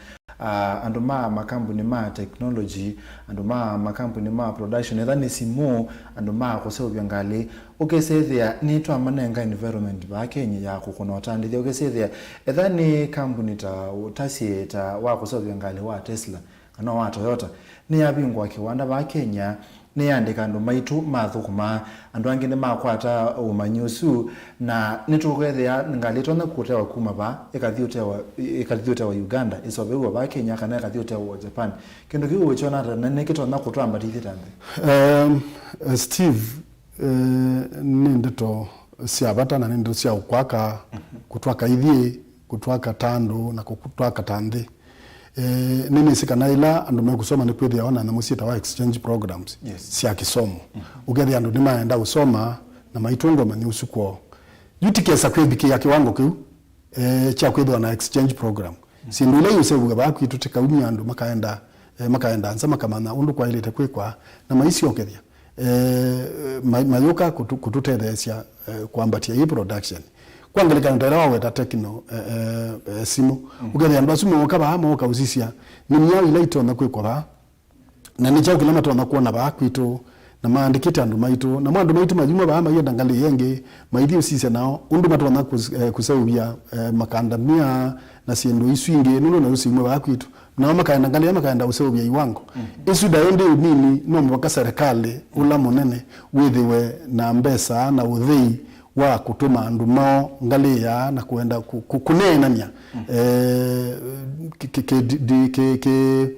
ah, andũ ma makambuni ma technology, andũ ma makambuni ma production, etha nĩ simũ, andũ ma kũseũvya ngalĩ, ũkĩsethĩa nĩ twamanenga environment vaa Kenya ya kũkũna ũtandĩthya, ũkĩsethĩa etha nĩ kambuni ta ũtasye ta wa kũseũvya ngalĩ wa Tesla, kana wa Toyota, nĩyavingũa kĩwanda vaa Kenya, nĩyandĩka andũ maitũ mathũkũmaa, andũ angĩ nĩmakwata ũmanyi ũsu, na nĩtũkwethĩa ngalĩ ĩtonya kũtewa kuma vaa, ĩkathi ũtewa, ĩkathi ũtewa Uganda, ĩsovewa vaa Kenya, kana ĩkathi ũtewa Japan. Kĩndũ kĩu ũkyona ata, na nĩkĩtonya kũtwambatithya ta nthĩ? Um, eh, Steve, eh, nĩ ndeto sya vata na nĩ ndeto sya ũkwaka, kũtwaka ithyĩ, kũtwaka ta andũ, na kũtwaka ta nthĩ. Eh, nĩnĩsĩ kana ĩla andũ mekusoma nĩkwĩthĩawa na nyamũ syĩtawa exchange programs, yes, sya kĩsomo. Ũkethĩa andũ nĩmaenda ũsoma na maitũnga ũmanyi ũsu kwoo. Yu tikesa kwĩvikĩa kĩwango kĩu, eh, kya kwĩthĩwa na exchange program. Syĩndũ ila iũseũvw'a vaa kwitũ tikaumya andũ makaenda, eh, makaenda nza makamanya ũndũ kwaĩlĩte kwĩkwa na maisyokethya, eh, ma- mayũka kũtũ- kũtũtetheesya, eh, kwambatya ĩ production. Kwa ngelekany'o ta ĩla waweta Tecno, eh, eh, eh, simũ. Ũkethĩa andũ asu mooka vaa mooka ũsisya nĩ myaũ ila itonya kwĩkwa vaa, na nĩ kyaũ kĩla matonya kwona vaa kwitũ, na maandĩkĩte andũ maitũ. Namo andũ maitũ mayuma vaa mayenda ngalĩ ĩngĩ, maithi ũsisya nao ũndũ matonya kũs- eh, kũseũvya, eh, makandamia na syĩndũ isu ingĩ, nũndũ nayo simwe vaa kwitũ. Nao makaenda ngalĩ ĩla makaenda ũseũvya iwango. Ĩsu ndaĩ ndĩ ũnini, no mũvaka serĩkalĩ ũla mũnene wĩthĩwe na mbesa na ũthei wa kũtũma andũ mao ngalĩ ĩaa na kũenda kũ- kũ- kũneenany'a, eh, kĩ- kĩ- kĩ- di- di- kĩ- kĩ-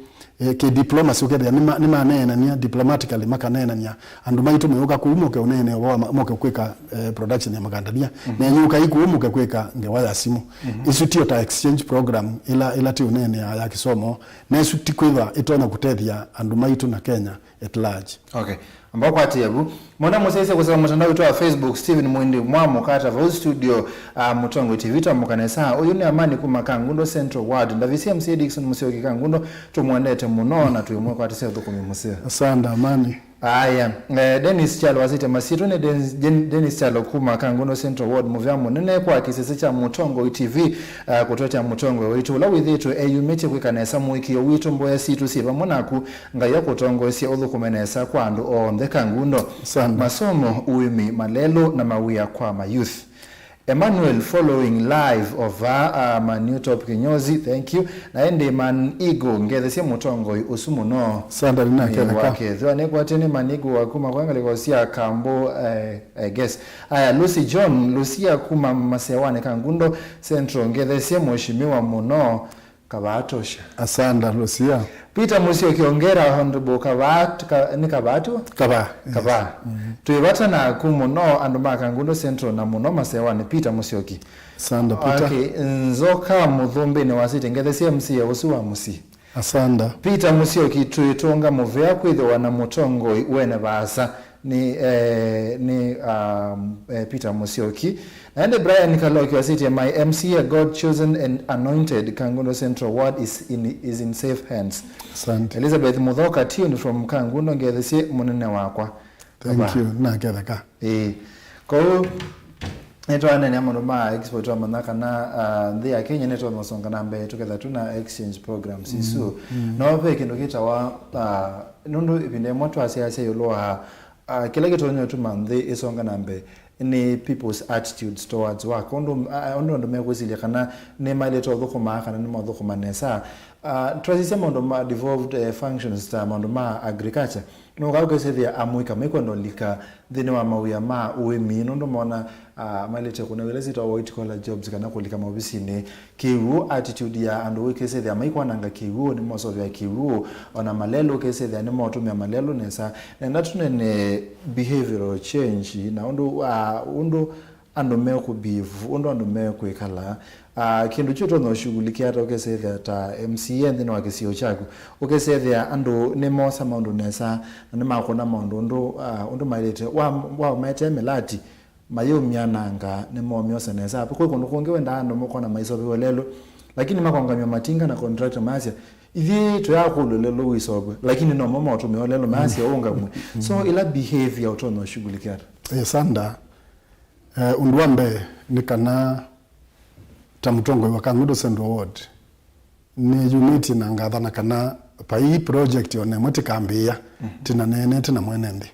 eh, kĩ diplomacy ũkethĩa nĩma- nĩmaneenania diplomatically, makaneenania andũ maitũ mayũka kũu moke ũneene ũvoo wa ma- moke kwĩka eh, production ya makandania, nenyu ũkai kũu moke kwĩka ngewa ya simũ. Ĩsu tiyo ta exchange program ĩla ĩla tĩ ũneenea ya kĩsomo, na ĩsu ti kwĩthwa ĩtonya kũtethya andũ maitũ na Kenya at large. Okay. Amba ũkwatĩe vu. Mwana mũsyaĩĩsya kũsema mũtandao witũ wa Facebook, Steven Mwindi Mwamũkata vau studio, uh, Mũtongoi T V twamũka nesa. Ũyũ nĩ Amani kuma Kangundo Central Ward. Ndavisye M C A Dickson Musyoki Kangundo, tũmwendete mũno na twĩmwĩkwatĩsya ũthũkũmi mũseo. Asante, Amani. Aya, eh, Dennis Kyalo wasĩtye, "Masyĩtwa nĩ Dennis, Jen- Dennis Kyalo kuma Kangundo Central Ward, mũvea mũnene kwa kĩsese kya Mũtongoi T V, uh, kũtwetya mũtongoi waitũ ũla wĩthĩĩtwe eyumĩtye kwĩka nesa mũĩkĩĩo witũ, mboya sitũ syĩ vamwe naku." Ngai akũtongoesye ũthũkũme nesa kwa andũ onthe Kangundo. Asante. Masomo, ũĩmi, malelũ na mawĩa kwa ma youth. Emmanuel following live over, uh, Manu Top Kinyozi, thank you. Na ĩndĩ Man Eagle, ngethesye mũtongoi ũsu mũno. Asante, nĩ naketheka. Wakethwa nĩkwatĩ nĩ Man Eagle wa kuma kwa ngalĩko sya Kambo, eh, I guess. Aya, Lucy John, Lucia kuma Masewanĩ Kangundo Central, ngethesye mũshimiwa mũno. Kavaa tosha. Asanda, Lucia. Peter Musyoki, ongera Honorable Kavaa, ka- nĩ Kavaa tu? Kavaa, yes. Kavaa. Twĩ vata naku mũno andũ ma Kangundo Central na mũno Masewanĩ, Peter Musyoki. Asanda, Peter. Okay, Nzoka Mũthũmbĩnĩ wasĩtye, "Ngethesie M C A ũsu wa mũsyĩ." Asanda. Peter Musyoki, twĩtũnga mũvea kwĩthĩwa na mũtongoi wene vaasa. Nĩ, eh, nĩ, um, eh, Peter Musyoki. Na ĩndĩ Brian Kaloki wasĩtye, "My M C A, God chosen and anointed, Kangundo Central Ward is in, is in safe hands." Asante. Elizabeth Muthoka, tuned from Kangundo, ngethesie mũnene wakwa. Thank you. Naketheka. Ĩĩ. Kwoou nĩtwaneenea maũndũ ma export, twamanya kana, ah, nthĩ ya Kenya nĩtũmasonga na mbee tũketha tũna exchange programs isu. Mm. No ve kĩndũ kĩtawa, ah, nũndũ ĩvinda ĩmwe twasyaasya ĩũlũ wa, ah, kĩla kĩtonya ũtuma nthĩ ĩsonga na mbee nĩ people's attitudes towards work. Ũndũ, ah, ũndũ andũ mekwĩsilya kana nĩmaĩlĩte ũthũkũmaa kana nĩmaũthũkũma nesa. Ah, twasisya maũndũ ma devolved, eh, functions ta maũndũ ma agriculture. Nũkaa ũkesethĩa amũika maikwenda ũlika nthĩnĩ wa mawĩa ma ũĩmi, nũndũ mona, ah, mailĩte kũnewa ila syĩtawa white collar jobs kana kũlika maovisinĩ. Kĩw'ũ, attitude ya andũ ũkesethĩa maikwananga kĩw'ũ, nĩmosovea kĩw'ũ, ona malelũ ũkesethĩa nĩmotũmĩa malelũ nesa. Nenda tũnene behavioral change na ũndũ, ah, ũndũ andũ mekũbehave, ũndũ andũ mekwĩkala. Ah, kĩndũ kyu ũtonya ũshughulikia ata ũkesethĩa ta M C A nthĩnĩ wa kĩsio kyaku? Ũkesethĩa andũ nĩmosa maũndũ nesa na nĩmakũna maũndũ ũndũ, ah, ũndũ maĩlĩte. Wa, wamaetee mĩlati, mayĩũmyananga, nĩmomyosa nesa. Kwĩ kũndũ kũngĩ wendaa andũ mokona maisovewa lelũ, lakini makongamya matinga na contractor mayasya, "Ithyĩ tũyakũlw'a lelũ wĩsovwe," lakini nomo maũtũmĩa lelũ mayasya ũngamw'e. So, ĩla behavior ũtonya ũshughulikia ata? Yes, Sanda. Eh, ũndũ wa mbee nĩ kana ta mũtongoi wa Kangundo Central Ward, nĩyumĩtye na ngathana kana vai project o na ĩmwe tĩkambĩĩa tĩnaneenete na mwene nthĩ.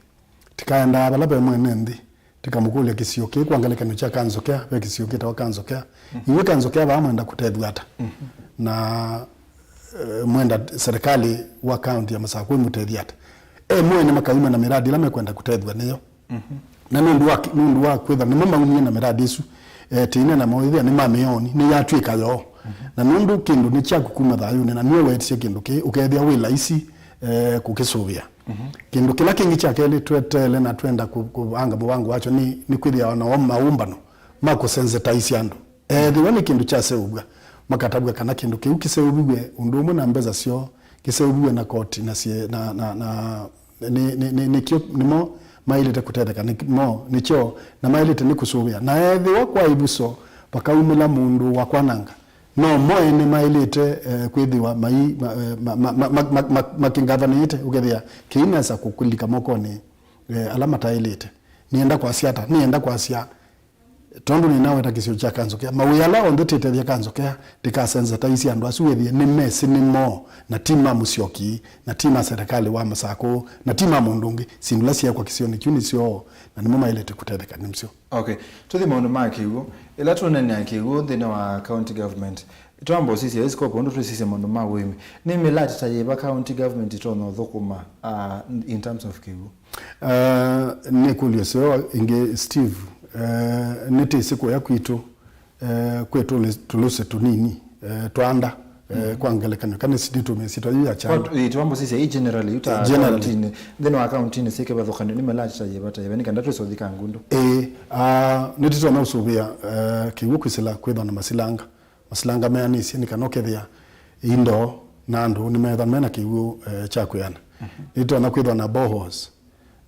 Tĩkaendaa vala ve mwene nthĩ, tĩkamũkũlya kĩsio kĩĩ kwa ngelekany'o kya Kanzokea, ve kĩsio kĩtawa Kanzokea. Inyuĩ Kanzokea vaa mwenda kũtethw'a ata? Na, eh, mwenda serikali wa kaunti ya Masakũ ĩmũtethye ata? E mwene makauma na mĩradi ĩla mekwenda kũtethw'a nĩyo. Na nũndũ wa, nũndũ wa kwĩtha nĩmo maumie na mĩradi ĩsu, eh, tĩinena mawĩthĩa nĩ ma mĩonĩ, nĩyatw'ĩka yoo. Na nũndũ kĩndũ nĩ kyaku kuma thayũnĩ, na nĩwe weetisye kĩndũ kĩĩ, ũkethĩa wĩ laisi, eh, kũkĩsũvĩa. Kĩndũ kĩla kĩngĩ kya kelĩ tweteele na twenda kũ-, kũvanga mũvango wakyo nĩ, nĩ kwĩthĩawa na maũmbano ma kũsensitize andũ. Ethĩwa nĩ kĩndũ kyaseũvw'a, makatavw'a kana kĩndũ kĩu kĩseũviw'e ũndũ ũmwe na mbesa syoo, kĩseũviw'e na koti na sie-, na, na, na, nĩ, nĩ, nĩ, nĩkyo, nĩmo maĩlĩte kũtetheka, nĩmo, nĩkyo, na maĩlĩte nĩ kũsũvĩa. Na ethĩwa kwa ĩvuso vakaumĩla mũndũ wa kwananga, no mo ene maĩlĩte, eh, kwĩthĩwa mai-, ma-, eh, ma-, ma-, makĩngathanĩĩte, ũkethĩa kĩinesa kũkũlika mokonĩ, eh, ala mataĩlĩte. Nĩenda kwasya ata? Nĩenda kwasya, tondũ nĩnaweta kĩsio kya Kanzokea, mawĩa ala onthe tĩtethya Kanzokea, ndĩkasensitize andũ asu wĩthĩe nĩmesĩ nĩmo, na ti ma Mũsyoki, na ti ma serikali wa Masakũ, na ti ma mũndũ ũngĩ. Syĩndũ ila syeekwa kĩsionĩ kyu nĩ syoo, na nĩmo maĩlĩte kũtetheka nĩsyo. Okay, tũthi maũndũ ma kĩw'ũ. Ĩla tũneenea kĩw'ũ nthĩnĩ wa county government, twamba ũsisya Escope ũndũ twĩsisya maũndũ ma ũĩmi. Nĩ mĩlati ta yĩva county government ĩtonya ũthũkũma, uh, in terms of kĩw'ũ? Uh, nĩ kũlyo seo ĩngĩ, Steve. Uh, nĩtĩsĩ kũya kwitũ, uh, kwĩ tũlĩ-, tũlũsĩ tũnini, uh, twa nda. Eh, kwa ngelekany'o, kana si nĩtũmĩe syĩtwa yu ya kyanda. Kwa, ĩ, twambo sisya ĩ generally, yu ta Generally. Kauntinĩ, nthĩnĩ wa kauntinĩ syĩ kĩvathũkanyo, nĩ mĩlatĩ ta yĩva ta yĩva, nĩ kana twĩsũthi Kangundo. Ĩĩ, ah, nĩtũtonya ũsũvĩa, eh, kĩw'ũ kwĩsĩla kwĩthwa na masilanga. Masilanga meanĩsye nĩ kana ũkethĩa indo na andũ nĩmethwa mena kĩw'ũ, eh, kya kwĩana. Nĩtũtonya kwĩthwa na boreholes.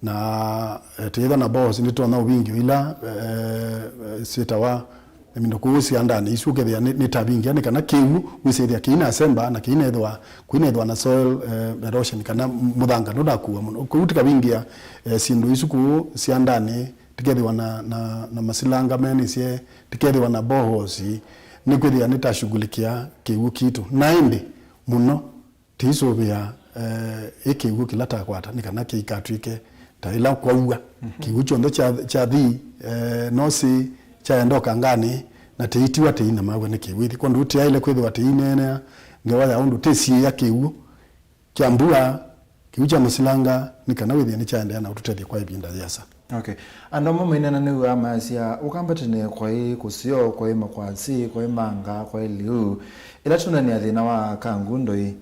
Na, eh, twĩthwa na boreholes nĩtũtonya ũvingĩo ila, eh, eh, syĩtawa, I mean, kũu syandanĩ isu ũkethĩa nĩ, nĩ ta vingĩa nĩ kana kĩw'ũ wĩsĩthĩa kĩinasemba na kĩinethwa, kũinethwa na soil, eh, erosion kana mũthanga ndũnakua mũno. Kũu tĩkavingĩa, eh, syĩndũ isu kũu syandanĩ, tĩkethĩwa na, na, na masilanga menĩsye, tĩkethĩwa na boreholes, nĩkwĩthĩa nĩtashughulikia kĩw'ũ kitũ. Na ĩndĩ mũno, tĩisũvĩa, eh, ĩ kĩw'ũ kĩla takwata, nĩ kana kĩikatw'ĩke ta ĩla kwaua. Kĩw'ũ kyonthe kya, kyathi, eh, nosĩ kyaenda ũkanganĩ, na tĩitiwa tĩinamaw'a nĩ kĩw'ũ ĩthi. Kwondũ tĩaĩle kwĩthĩwa tĩineenea ngewa ya ũndũ tĩsiĩĩa kĩw'ũ kya mbua, kĩw'ũ kya masilanga, nĩ kana wĩthĩe nĩkyaendeea na ũtũtethya kwa ĩvinda yĩasa. Okay. Andũ amwe maineena nĩw'aa maasya, ũkamba tene kwaĩ kũseo, kwaĩ makwasi, kwaĩ manga, kwaĩ lĩu. Ĩla tũnania thĩna wa Kangundo ĩ,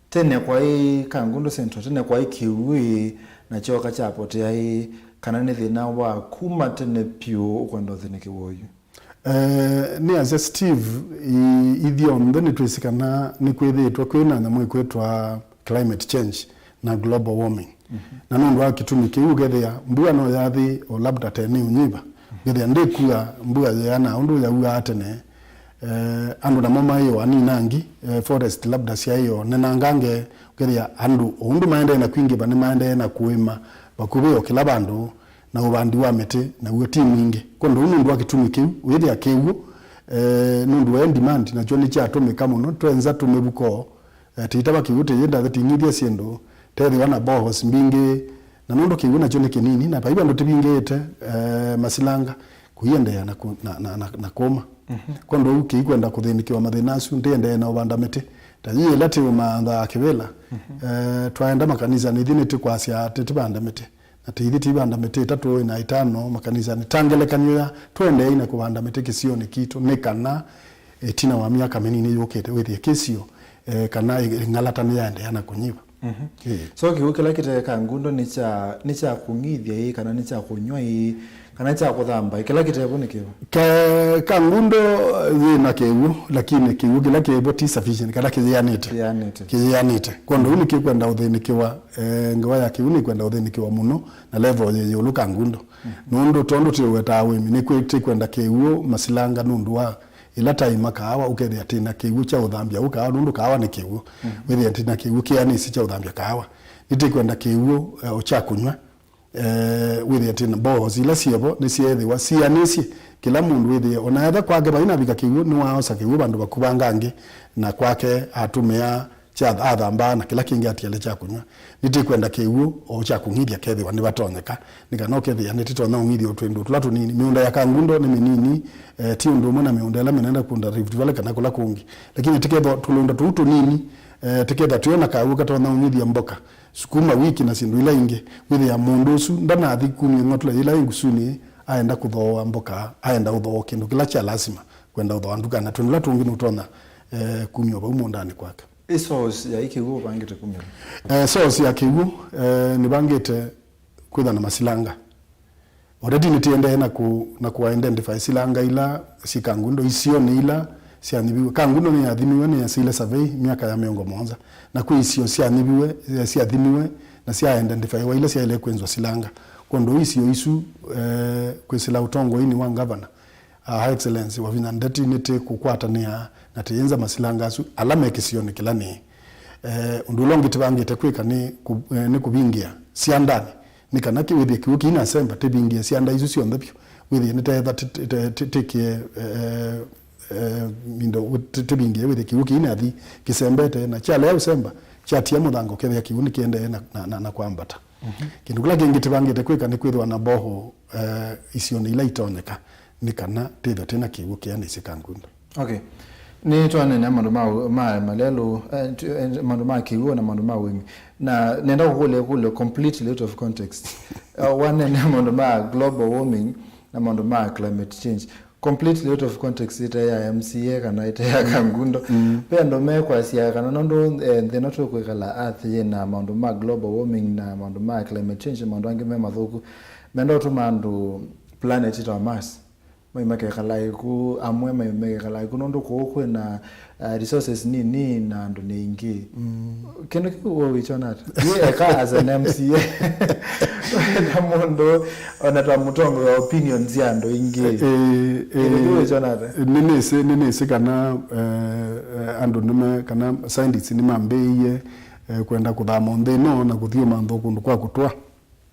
tene kwaĩ Kangundo Central, tene kwaĩ kĩw'ũ ĩ, na kyoka kyapotea ĩ, kana nĩ thĩna wa kuma tene pyũ ũkwenda ũthĩnĩkĩwa oyu? Eh, nĩ asya Steve, i- ithyonthe nĩtwĩsĩ kana nĩkwĩthĩĩtwe kwĩ na nyamũ ĩkwĩtwa climate change na global warming. Na nũndũ wa kĩtumi kĩu ũkethĩa mbua no yathi o labda tene ũnyiva, ũkethĩa ndĩkua mbua yĩana ũndũ yauaa tene. Eh, andũ namo maĩ o aninangi, eh, forest labda syaĩ o nenangange, ũkethĩa andũ o ũndũ maendee na kwingĩva nĩmaendee na kũĩma vakuvĩ o kĩla vandũ, na ũvandi wa mĩtĩ naw'o ti mwingĩ. Kwondũ ũu nũndũ wa kĩtumi kĩu, wĩthĩa kĩw'ũ, eh, nũndũ wa demand nakyo nĩkyatũmĩka mũno, twenza tũmĩvuko, eh, tĩitava kĩw'ũ tĩyĩnda tĩting'ithya syĩndũ, tethĩwa na boreholes mbingĩ, na nũndũ kĩw'ũ nakyo nĩ kĩnini, na vai vandũ tĩvingĩĩte, eh, masilanga, kũiendeea na, kũ, na, na, na, na kũma. Kwondũ ũu kĩikwenda kũthĩnĩkĩwa mathĩna asu, ndĩendee na ũvanda mĩtĩ. Ta yĩ ĩla tĩũmanthaa kĩvĩla, eh, twaenda makanisanĩ, ithyĩ nĩtũkwasya atĩ tĩvande mĩtĩ. Na tĩithi tĩivanda mĩtĩ ĩtatũ ĩna ĩtano makanisanĩ. Ta ngelekany'o ya, tũendeei na kũvanda mĩtĩ kĩsionĩ kitũ, nĩ kana ĩtina wa myaka mĩnini yũkĩte, wĩthĩe kĩsio, eh, kana ĩ- ĩng'alata nĩyaendeea na kũnyiva. Ĩĩ. So kĩw'ũ kĩla kĩte Kangundo nĩ kya, nĩ kya kũng'ithya ĩĩ, kana nĩ kya kũnyw'a ĩĩ, kana nĩ kya kũthamba ĩĩ, kĩla kĩtevo nĩ kĩva? Ka- Kangundo yĩ na kĩw'ũ, lakini kĩw'ũ kĩla kĩvo ti sufficient, kana kĩyĩanĩte. Kĩyĩanĩte. Kĩyĩanĩte. Kwondũ ũu nĩkĩkwenda ũthĩnĩkĩwa, eh, ngewa ya kĩw'ũ nĩkwenda ũthĩnĩkĩwa mũno na level yĩ ĩũlũ Kangundo. Nũndũ tondũ tĩũwetaa ũĩmi, nĩkwĩ- tĩkwenda kĩw'ũ masilanga nũndũ wa ĩla taima kaawa, ũkethĩa tĩna kĩw'ũ kya ũthambya ũ kaawa, nũndũ kaawa nĩ kĩw'ũ. Wĩthĩa tĩna kĩw'ũ kĩanĩsye kya ũthambya kaawa. Nĩtĩkwenda kĩw'ũ, eh, o kya kũnyw'a. Eh, wĩthĩa tĩna boreholes ila syĩvo nĩsyeethĩwa sianĩsye. Kĩla mũndũ wĩthĩe, ona etha kwake vai navika kĩw'ũ, nĩwaaosa kĩw'ũ vandũ vakuvangangĩ, na kwake atũmĩa kya athambaa na kĩla kĩngĩ atiele kya kũnyw'a. Nĩtĩkwenda kĩw'ũ o kya kũng'ithya kethĩwa nĩvatonyeka, nĩ kana ũkethĩa nĩtĩtonya ũng'ithya o twĩndũ tũla tũnini. Mĩũnda ya Kangundo nĩ mĩnini, eh, ti ũndũ ũmwe na mĩũnda ĩla mĩnene kũnda Rift Valley kana kũla kũngĩ. Lakini tĩkethwa tũlũnda tũu tũnini, eh, tĩkethwa twĩ na kaw'ũ katonya ũng'ithya mboka, sukuma wiki na syĩndũ ila ingĩ, wĩthĩa mũndũ ũsu ndanathi kumya ng'otole yĩla yĩ ngusunĩ aenda kũthooa mboka, aenda ũthooa kĩndũ kĩla kya lasima kwenda ũthooa ndukanĩ, na twĩndũ tũla tũngĩ nũtonya, eh, kumya vau mũũndanĩ kwake. Ĩ source ya ĩ kĩw'ũ ũvangĩte kumya va? Eh, source ya kĩw'ũ, eh, nĩvangĩte kwĩtha na masilanga. Already nĩtĩendee na kũ, na kũ identify silanga ila syĩ Kangundo, isionĩ ila syanyuviwe. Kangundo nĩyathimiwe, nĩyasile survey myaka ya mĩongo mũonza. Na kwĩ isio syanyuviwe, eh, syathimiwe, na sya identifywa ila syaĩle kwĩnzwa silanga. Kwondũ isio isu, eh, kwĩsĩla ũtongoinĩ wa ngavana, Her Excellency Wavinya Ndeti, nĩtĩkũkwatanĩa na tĩyĩnza masilanga asu ala me kĩsionĩ kĩla nĩ. Eh, ũndũ ũla ũngĩ tĩvangĩte kwĩka nĩ kũ-, eh, nĩ kũvingĩa syandanĩ, nĩ kana kĩ-, wĩthĩe kĩw'ũ kĩinasemba, tĩvingĩe syanda isu syonthe vyũ. Wĩthĩe nĩtetha tĩ-, tĩ-, tĩ-, tĩ-, tĩkĩe, eh, eh, mindo, tĩ-, tĩvingĩe wĩthĩe kĩw'ũ kĩinathi kĩsembete, na kyalea ũsemba, kyatia mũthanga, ũkethĩa kĩw'ũ nĩkĩendee na, na, na, na kwambata. Kĩndũ kĩla kĩngĩ tĩvangĩte kwĩka nĩ kwĩthĩwa na borehole, eh, isionĩ ila itonyeka, nĩ kana tĩthwe twĩ na kĩw'ũ kĩanĩsye Kangundo. Okay. Nĩ twaneenea maũndũ ma, ma malelũ, eh, tu- eh, maũndũ ma kĩw'ũ na maũndũ ma ũĩmi. Na nenda kũkũlya ĩkũlyo completely out of context. Uh, waneenea maũndũ ma global warming na maũndũ ma climate change. Completely out of context, ĩte ya M C A kana ĩte ya Kangundo. Mm. Ve andũ mekwasya kana nũndũ, eh, nthĩ ĩno tũkwĩkala, earth yĩ na maũndũ ma global warming na maũndũ ma climate change, maũndũ angĩ me mathũku, menda ũtũma andũ planet ĩtawa Mars mai makekala ĩku, amwe mai makekala ĩku nũndũ kũu kwĩna, uh, resources nini na andũ nĩ aingĩ. Mm. Kĩndũ kĩu we wĩkyona ata? Yĩ eka as an M C A na mũndũ ona ta mũtongoi wa opinions ya andũ aingĩ. Ĩĩ, kĩndũ kĩu wĩkyona ata? Nĩnĩsĩ, nĩnĩsĩ kana, eh, eh, andũ nĩme, kana scientists nĩmambĩĩie, eh, kwenda kũthama nthĩ ĩno na kũthiĩ ũmantha kũndũ kwa kũtũa.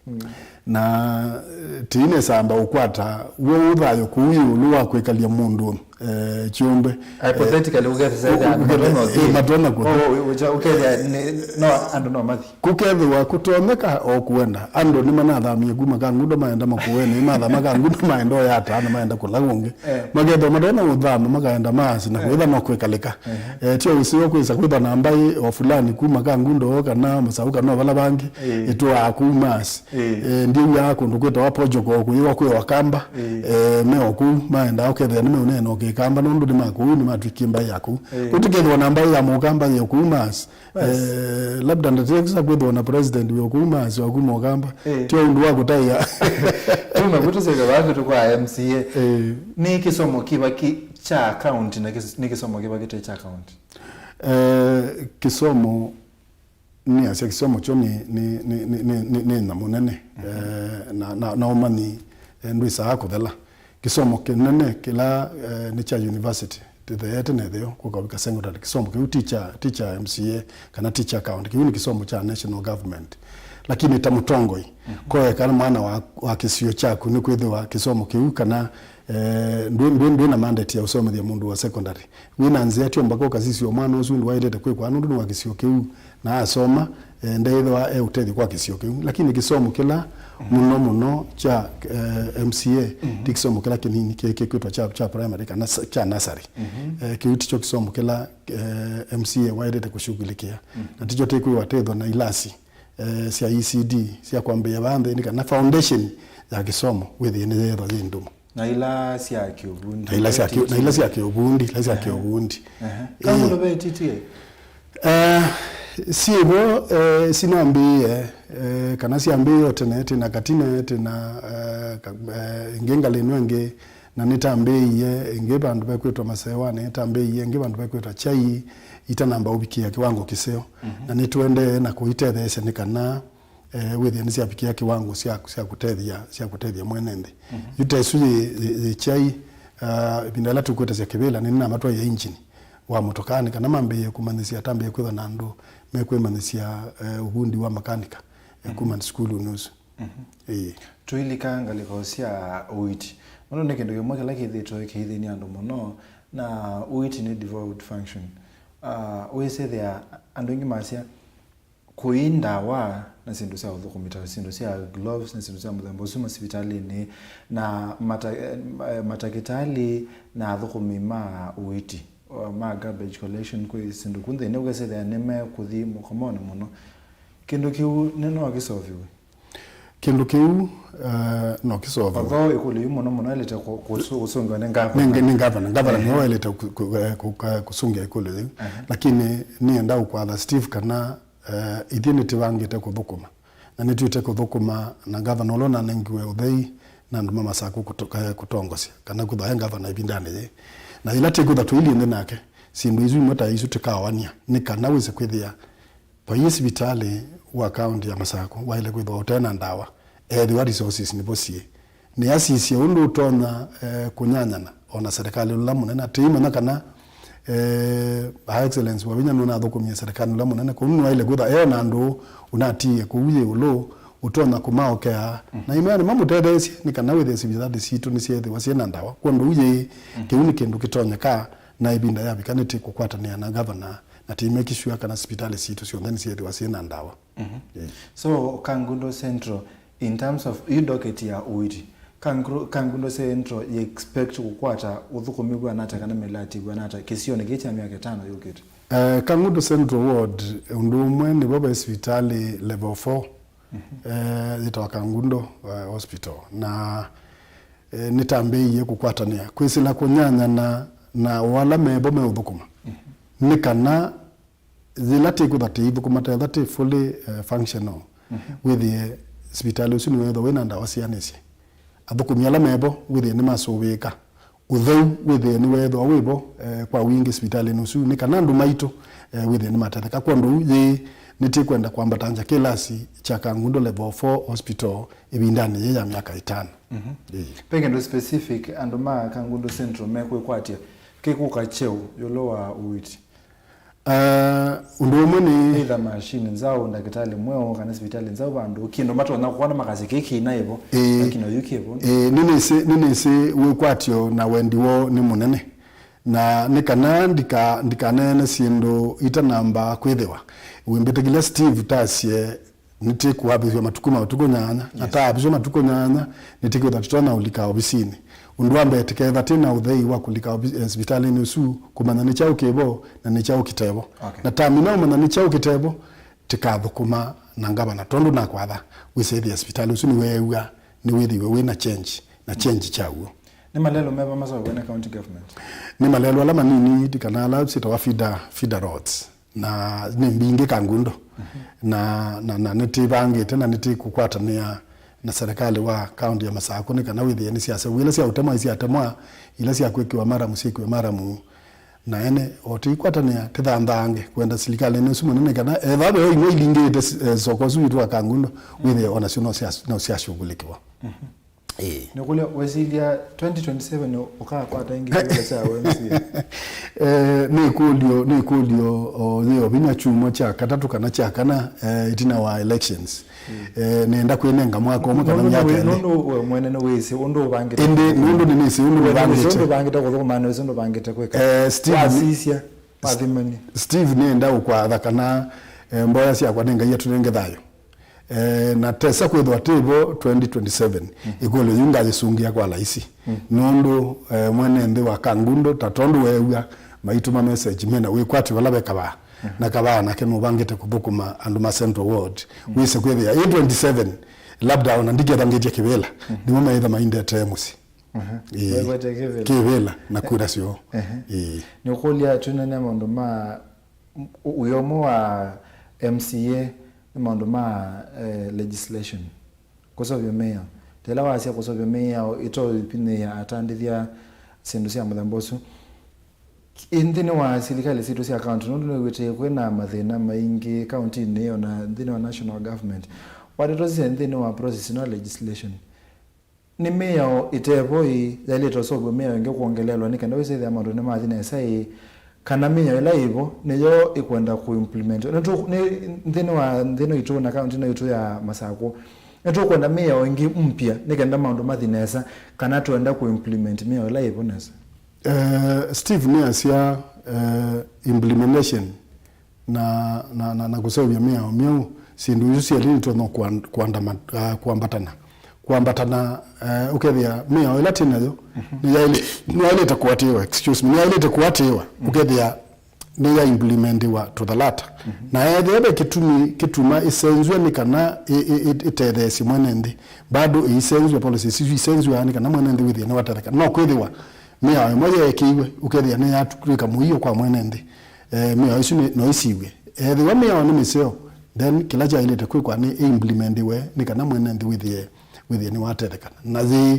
Mm. Na, eh, tiinesa amba ũkwata w'o ũthayũ kũu ĩũlũ wa kwĩkalya mũndũ, eh, kyũmbe. Hypothetically, eh, ũkethĩsya ĩthĩa andũ matonya ũthi. Eh, matonya kũthi. Oh, ũkethĩa no andũ no mathi. Kũkethĩwa kũtonyeka o kũenda. Andũ nĩmanathamie kuma Kangundo maenda Makueni, mathama Kangundo maenda Oyata, na maenda kũla kũngĩ. Eh. Makethwa matonya ũthama, makaenda Mars, na kwĩtha no kwĩkalĩka. Eh, tio ũseo kwĩsa kwĩtha na mbaĩ o fulani kuma Kangundo kana Masaũ kana o vala vangĩ, eh, ĩtũaa kũu Mars. Eh. Eh, ndiw'aa kũndũ kwĩtawa Portugal kũyĩwa kwĩ Wakamba, eh, me o kũu, maendaa ũkethĩa nĩmeũneena o Kĩkamba, nũndũ nĩ ma kũu, nĩmatw'ĩkie mbaĩ ya kũu. Eh. Kũu tũkethĩwa na mbaĩ ya Mũkamba yĩ o kũu Mars. Bas. Eh, labda ndatĩkisa kwĩthĩwa na president wĩ o kũu Mars wa kuma Ũkamba. Eh. Tio ũndũ wa kũtaĩa. Kuma kũtũseke vaa vĩtũ kwa M C A. Eh. Nĩ kĩsomo kĩva kĩ kya county na kĩs-, nĩ kĩsomo kĩva kĩte kya county? Eh, kĩsomo nĩasya kĩsomo kyo nĩ, nĩ, nĩ, nĩ, nĩ, nĩ, nĩ nyamũ nene. Mhm. Eh, na, na, na ũmanyi, eh, ndwĩsaa kũthela. Kĩsomo kĩnene kĩla, eh, nĩ kya university, tĩtheete na ĩtheo, kũka ũvika secondary. Kĩsomo kĩu ti kya, ti kya M C A, kana ti kya county. Kĩu nĩ kĩsomo kya national government. Lakini ta mũtongoi, mhm, koeka mwana wa, wa kĩsio kyaku nĩ kwĩthĩwa kĩsomo kĩu, kana, eh, ndwĩ, ndwĩ, ndwĩ na mandate ya ũsomethya mũndũ wa secondary. Wĩ na nzĩa tyo mbaka ũkasisya mwana ũsu ũndũ waĩlĩte kwĩkwa nũndũ nĩ wa kĩsio kĩu, na asoma, eh, ndeĩthĩwa e ũtethyo kwa kĩsio kĩu. Lakini kĩsomo kĩla mũno mũno kya, eh, M C A, mhm, ti kĩsomo kĩla kĩnini kĩ-, kĩkwĩtwa kya, kya primary kana s-, kya nursery. Mhm. Eh, kĩu tikyo kĩsomo kĩla, eh, M C A waĩlĩte kũshughulikia. Mhm. Na tikyo tĩkwĩwa tethwa na ilasi, eh, sya E C D sya kwambĩĩa vaa nthĩnĩ kana foundation ya kĩsomo wĩthĩe nĩyeethwa yĩ ndũmu. Na ila sya kĩũvundi. Na ila sya kĩ-, na ila sya kĩũvundi, ila sya kĩũvundi. Ehe. Ĩĩ. Kama ndo ve T T A? Eh, syĩvo, eh, sinambĩĩe, eh, kana syambĩĩe o tene, tĩ na Katine, tĩ na, eh, ka-, eh, ĩngĩ ngalĩ ĩno ĩngĩ, na nĩtambĩĩie ĩngĩ vandũ vekwĩtwa Masewanĩ, nĩtambĩĩie ĩngĩ vandũ vekwĩtwa Chai, itanamba ũvikĩa kĩwango kĩseo. Mhm. Na nĩtũendee na kũitetheesya nĩ kana eh, wĩthĩa nĩsyavikĩa kĩwango sya, sya kũtethya, sya kũtethya mwene nthĩ. Mhm. Yu ta ĩsu yĩ, yĩ, yĩ Chai, ah, ĩvinda yĩla tũkwĩtasya kĩvĩla, nĩnĩnamatwaie engine wa mũtokaa nĩ kana mambĩĩe kũmanyĩsya, atambĩĩe kwĩthwa na andũ mekwĩmanyĩsya, eh, ũvundi wa makanika, eh, mhm, kuma sukulunĩ ũsu. Mhm. Ĩĩ. Tũilika ngalĩko sya ũiiti. Nũndũ nĩ kĩndũ kĩmwe kĩla kĩthĩĩtwe kĩithĩnĩ andũ mũno, na ũiiti nĩ devolved function. Ah, ũisethĩa andũ aingĩ masya, kũi ndawa na syĩndũ sya ũthũkũmi ta syĩndũ sya gloves na syĩndũ sya mũthemba ũsu masivitalĩnĩ, na mata-, eh, matakĩtalĩ na athũkũmi ma ũiiti, o, ma garbage collection, kwĩ syĩndũ ku nthĩnĩ ũkesethĩa nĩmekũthi mũkomonĩ mũno. Kĩndũ kĩu nĩ no kĩsoviwe? Kĩndũ kĩu, eh, no kĩsoviwe. Although ĩkũlyo yu mũno mũno ĩlĩte kũ-, kũsũ-, kũsũngĩwa nĩ ngavana. Nĩ, nĩ ngavana. Ngavana nĩwe waĩlĩte kũ-, kũ-, eh, kũ-, eh, kũsũngĩa ĩkũlyo yĩu. Aha. Lakini nĩenda ũkwatha Steve kana Eh, ithyĩ nĩtĩvangĩte kũthũkũma. Na nĩtwĩte kũthũkũma na ngavana ũla ũnanengiwe ũthei na andũ ma Masakũ kũto-, eh, kũtongosya, kana kwĩthwa e ngavana ĩvindanĩ yĩĩ. Na yĩla tĩkwĩthwa tũilyĩ nthĩ nake, syĩndũ isu imwe ta isu tũkaoania, nĩ kana wĩse kwĩthĩa vaiĩ sivitalĩ wa kaũntĩ ya Masakũ waĩle kwĩthwa ũte na ndawa, ethĩwa resources nĩvo syĩ. Nĩasisye ũndũ ũtonya, eh, kũnyanyana o na serikali ũla mũnene. Tĩimanya kana, eh, Her Excellency Wavinya nũnathũkũmie serikali ũla mũnene, kwoou nĩwaĩle kwĩtha e na andũ ũnatiie kũu yĩ ĩũlũ ũtonya kũmaokea. Mm. Na imea nĩmamũtetheesye nĩ kana wĩthĩe sivitalĩ sitũ nĩsyeethĩwa syĩ na ndawa. Kwondũ ũu yĩ, mm, kĩu nĩ kĩndũ kĩtonyeka, na ĩvinda yavika nĩtĩkũkwatanĩa na ngavana na tĩimekisua kana sivitalĩ sitũ syonthe nĩsyeethĩwa syĩ na ndawa. Mhm. Eh. So, Kangundo Central, in terms of yu docket ya ũiiti, Kangru-, Kangundo Central yĩ expect kũkwata ũthũkũmi wĩana ata kana mĩlati wĩana ata kĩsionĩ kĩĩ kya myaka ĩtano yũkĩte? Eh, Kangundo Central Ward, ũndũ ũmwe nĩvo ve sivitalĩ level four, mhm, eh, yĩtawa Kangundo, eh, Hospital. Na eh, nĩtambĩĩie kũkwatanĩa, kwĩsĩla kũnyanyana na o ala mevo meũthũkũma. Nĩ kana yĩla tĩkwĩtha tĩithũkũma, tetha tĩ fully, eh, functional, wĩthĩe sivitalĩ ũsu nĩweethwa wĩna ndawa sianĩsye. Athũkũmi ala mevo wĩthĩe nĩmasũvĩĩka. Ũtheu wĩthĩe nĩweethwa wĩvo, eh, kwa wingĩ sivitalĩnĩ ũsu, nĩ kana andũ maitũ, eh, wĩthĩe nĩmatetheka. Kwondũ ũu, yĩĩ nĩtĩkwenda kwambatangya kĩlasi kya Kangundo Level four Hospital ĩvindanĩ yĩĩ ya myaka ĩtano. Ĩĩ. Ve kĩndũ specific andũ ma Kangundo Central mekwĩkwatya kĩkũka kyeũ ĩũlũ wa ũiiti? Ah, ũndũ ũmwe nĩ either machine nzaũ, ndakĩtalĩ mweũ, kana sivitalĩ nzaũ vandũ, kĩndũ matonya kwona makasya kĩĩ kĩina ĩvo, ĩĩ, lakini oyu kĩvo. Ĩĩ, nĩnĩsĩ, nĩnĩsĩ wĩkwatyo na wendi woo nĩ mũnene. Na nĩ kana ndika-, ndikaneene syĩndũ itanamba kwĩthĩwa. Wĩmbĩtĩkĩlya Steve tasye nĩtĩkũavĩsw'a matukũ ma matukũ nyanya, na taaviswa matukũ nyanya, nĩtĩkwĩtha tũtonya ũlika ovisinĩ. Ũndũ wa mbee, tĩketha tĩ na ũthei wa kũlika ovi-, eh, sivitalĩnĩ ũsu, kũmanya nĩ kyaũ kĩvo na nĩ kyaũ kĩtevo. Okay. Na tamina ũmanya nĩ kyaũ kĩtevo, tĩkathũkũma na ngavana, tondũ nakwatha wĩsĩthĩa sivitalĩ ũsu nĩweew'a, nĩwĩthĩwe wĩ na change, na change kyaw'o. Nĩ malelũ meva maseũvw'e nĩ county government? Nĩ malelũ ala manini, ti kana ala syĩtawa feeder, feeder roads. Na nĩ mbingĩ Kangundo. Na, na, na nĩtĩvangĩte na nĩtĩkũkwatanĩa na serikali wa kaunti ya Masakũ nĩ kana wĩthĩe nĩsyaseũvw'a. Ila sya ũtemwa isyatemwa, ila sya kwĩkĩwa maramu syĩkĩwe maramu. Na ene o tĩikwatanĩa tĩthanthaange kwenda silikalĩnĩ ũsu mũnene kana ethĩwa ve o imwe ilingĩte, eh, soko ũsu witũ wa Kangundo, wĩthĩe o nasyo no sya-, no syashughulikiwa. Ĩĩ. Nĩkũlya, wĩsilya twenty twenty-seven ũkakwata ĩngĩ kĩvĩla kya U M C A? Eh, nĩ ĩkũlyo, nĩ ĩkũlyo, o, yĩ o vinya kyumwa kya katatũ kana kya kana, eh, ĩtina wa elections. Eh, nĩenda kwĩnenga mwaka ũmwe kana myaka ĩlĩ. Nũndũ we mwene nĩwĩsĩ ũndũ ũvangĩte. Ĩndĩ nũndũ nĩnĩsĩ ũndũ nĩvangĩte. Nĩwĩsĩ ũndũ ũvangĩte kũthũkũma, nĩwĩsĩ ũndũ ũvangĩte kwĩka. Eh, Steve, wathĩsya, wathimani. Steve, nĩenda ũkwatha kana, eh, mboya syakwa nĩ Ngai atũnenge thayũ. Eh, na tesa kwĩthwa tĩvo twenty twenty-seven, ĩkũlyo yĩu ngayĩsũngĩa kwa laisi. Nũndũ, eh, mwene nthĩ wa Kangundo, ta tondũ weew'a maitũma message mena wĩkwatyo vala ve Kavaa, na Kavaa nake nũvangĩte kũthũkũma andũ ma Central Ward. Wĩse kwĩthĩa ĩ twenty-seven, labda ona ndikethangĩtye kĩvĩla, nĩmo meĩtha maindetee mũsyĩ. Ĩĩ. Wĩkwete kĩvĩla. Kĩvĩla na kura syoo. Ĩĩ. Nĩũkũlya twĩnene maũndũ ma ũ-, wĩa ũmwe wa M C A nĩ maũndũ ma, eh, legislation. Kũseũvya mĩao. Ta ĩla wasya kũseũvya mĩao ĩtoĩpinyĩĩa atandĩthya syĩndũ sya mũthemba ũsu. Nthĩnĩ wa silikalĩ sitũ sya kaunti, nũndũ nĩwĩtĩe kwĩ na mathĩna maingĩ kauntinĩ ĩyo na nthĩnĩ wa national government, watetosisye nthĩnĩ wa process ĩno ya legislation, nĩ mĩao ĩtevo ĩ yaĩlĩte ũseũvw'a mĩao ĩngĩ kwongeleelwa nĩ kenda wĩsĩthĩa maũndũ nĩmathi nesa ĩ, kana mĩao ĩla yĩvo nĩyo ĩkwenda kũimplement? Nĩtũ-, nĩ, nthĩnĩ wa nthĩ ĩno itũ na kaunti ĩno itũ ya Masakũ, nĩtũkwenda mĩao ĩngĩ mpya nĩ kenda maũndũ mathi nesa, kana twenda kũimplement mĩao ĩla yĩvo nesa? Eh, Steve nĩasya, eh, implementation na, na, na, na kũseũvya mĩao myeũ, syĩndũ isu syelĩ nitonya kũan-, kũandama-, ah, kũambatana. Kũambatana, eh, ũkethĩa mĩao ĩla twĩ nayo nĩyaĩlĩ-, nĩyaĩlĩte kũatĩĩwa, excuse me, nĩyaĩlĩte kũatĩĩwa, ũkethĩa nĩya implementiwa to the letter. Na ethĩwa ve kĩtumi kĩtuma ĩsenzw'e nĩ kana ĩ-, ĩ-, ĩ-, ĩtetheesye mwene nthĩ, bado ĩisenzw'a, policies isu isenzw'a nĩ kana mwene nthĩ wĩthĩe nĩwatetheka. No kwĩthĩwa mĩao ĩmwe yeekĩiwe, ũkethĩa nĩyatw'ĩka mũio kwa mwene nthĩ. Eh, mĩao ĩsu nĩ, no ĩsiw'e. Ethĩwa mĩao nĩ mĩseo, then kĩla kyaĩlĩte kwĩkwa nĩ ĩimplementiwe nĩ kana mwene nthĩ wĩthĩe, wĩthĩe nĩwatethekana. Na yĩĩ,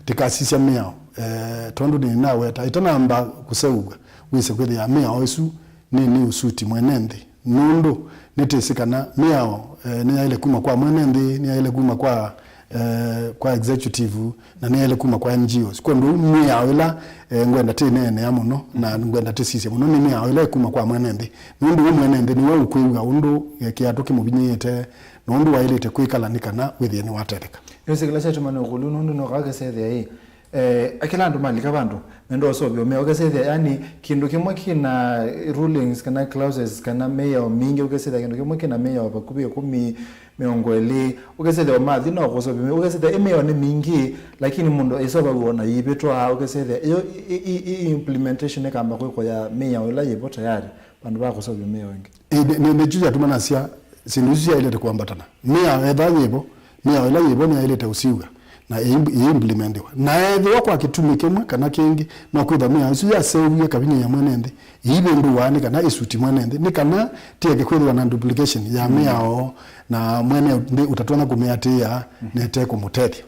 tĩkasisya mĩao, eh, tondũ nĩnaweta, ĩtanamba kũseũvw'a, wĩse kwĩthĩa mĩao ĩsu nĩ, nĩ ũsuti mwene nthĩ. Nũndũ nĩtĩsĩ kana mĩao, eh, nĩyaĩle kuma kwa mwene nthĩ, nĩyaĩle kuma kwa, eh, kwa executive, na nĩyaĩle kuma kwa N G Os. Kwondũ mĩao ĩla, eh, ngwenda tĩneenea mũno, na ngwenda tĩsisye mũno, nĩ mĩao ĩla ĩkuma kwa mwene nthĩ. Nũndũ we mwene nthĩ nĩwe ũkwĩw'a ũndũ, eh, kĩatũ kĩmũvinyĩĩte, na ũndũ waĩlĩte kwĩkala nĩ kana wĩthĩe nĩwatetheka. Nĩwĩsĩ kĩla kyatuma nĩ ũkũlũ, nũndũ nũkaa ũkesethĩa ĩ, eh, kĩla andũ malika vandũ, menda ũseũvyo mĩao, ũkesethĩa, yani, kĩndũ kĩmwe kĩna rulings kana clauses kana mĩao mingĩ, ũkesethĩa kĩndũ kĩmwe kĩna mĩao vakuvĩ ĩkũmi, mĩongo ĩlĩ, ũkesethĩa ũmathi no kũseũvya mĩao, ũkesethĩa ĩ mĩao nĩ mingĩ, lakini mũndũ ĩseũvaw'a ona yĩvĩtwa, ũkesethĩa ĩyo i, i, i, i implementation ĩkamba kwĩkwa ya mĩao ĩla yĩvo tayari vandũ va kũseũvya mĩao ĩngĩ. Ĩ, nĩ, nĩ, nĩkyo kyatuma nasya syĩndũ isu syaĩlĩte kũambatana. Mĩao ethĩwa yĩvo, mĩao ĩla yĩvo nĩyaĩlĩte ũsiw'a. na ĩi-, ĩimplementiwa. Na ethĩwa kwa kĩtumi kĩmwe kana kĩngĩ, no kwĩthwa mĩao ĩsu yaseũviw'e kavinya ya mwene nthĩ, ĩivĩndũwa nĩ kana ĩsuti mwene nthĩ, nĩ kana tieke kwĩthĩwa na duplication ya mĩao na mwene nthĩ ũtatonya kũmĩatĩĩa na ĩtekũmũtethya.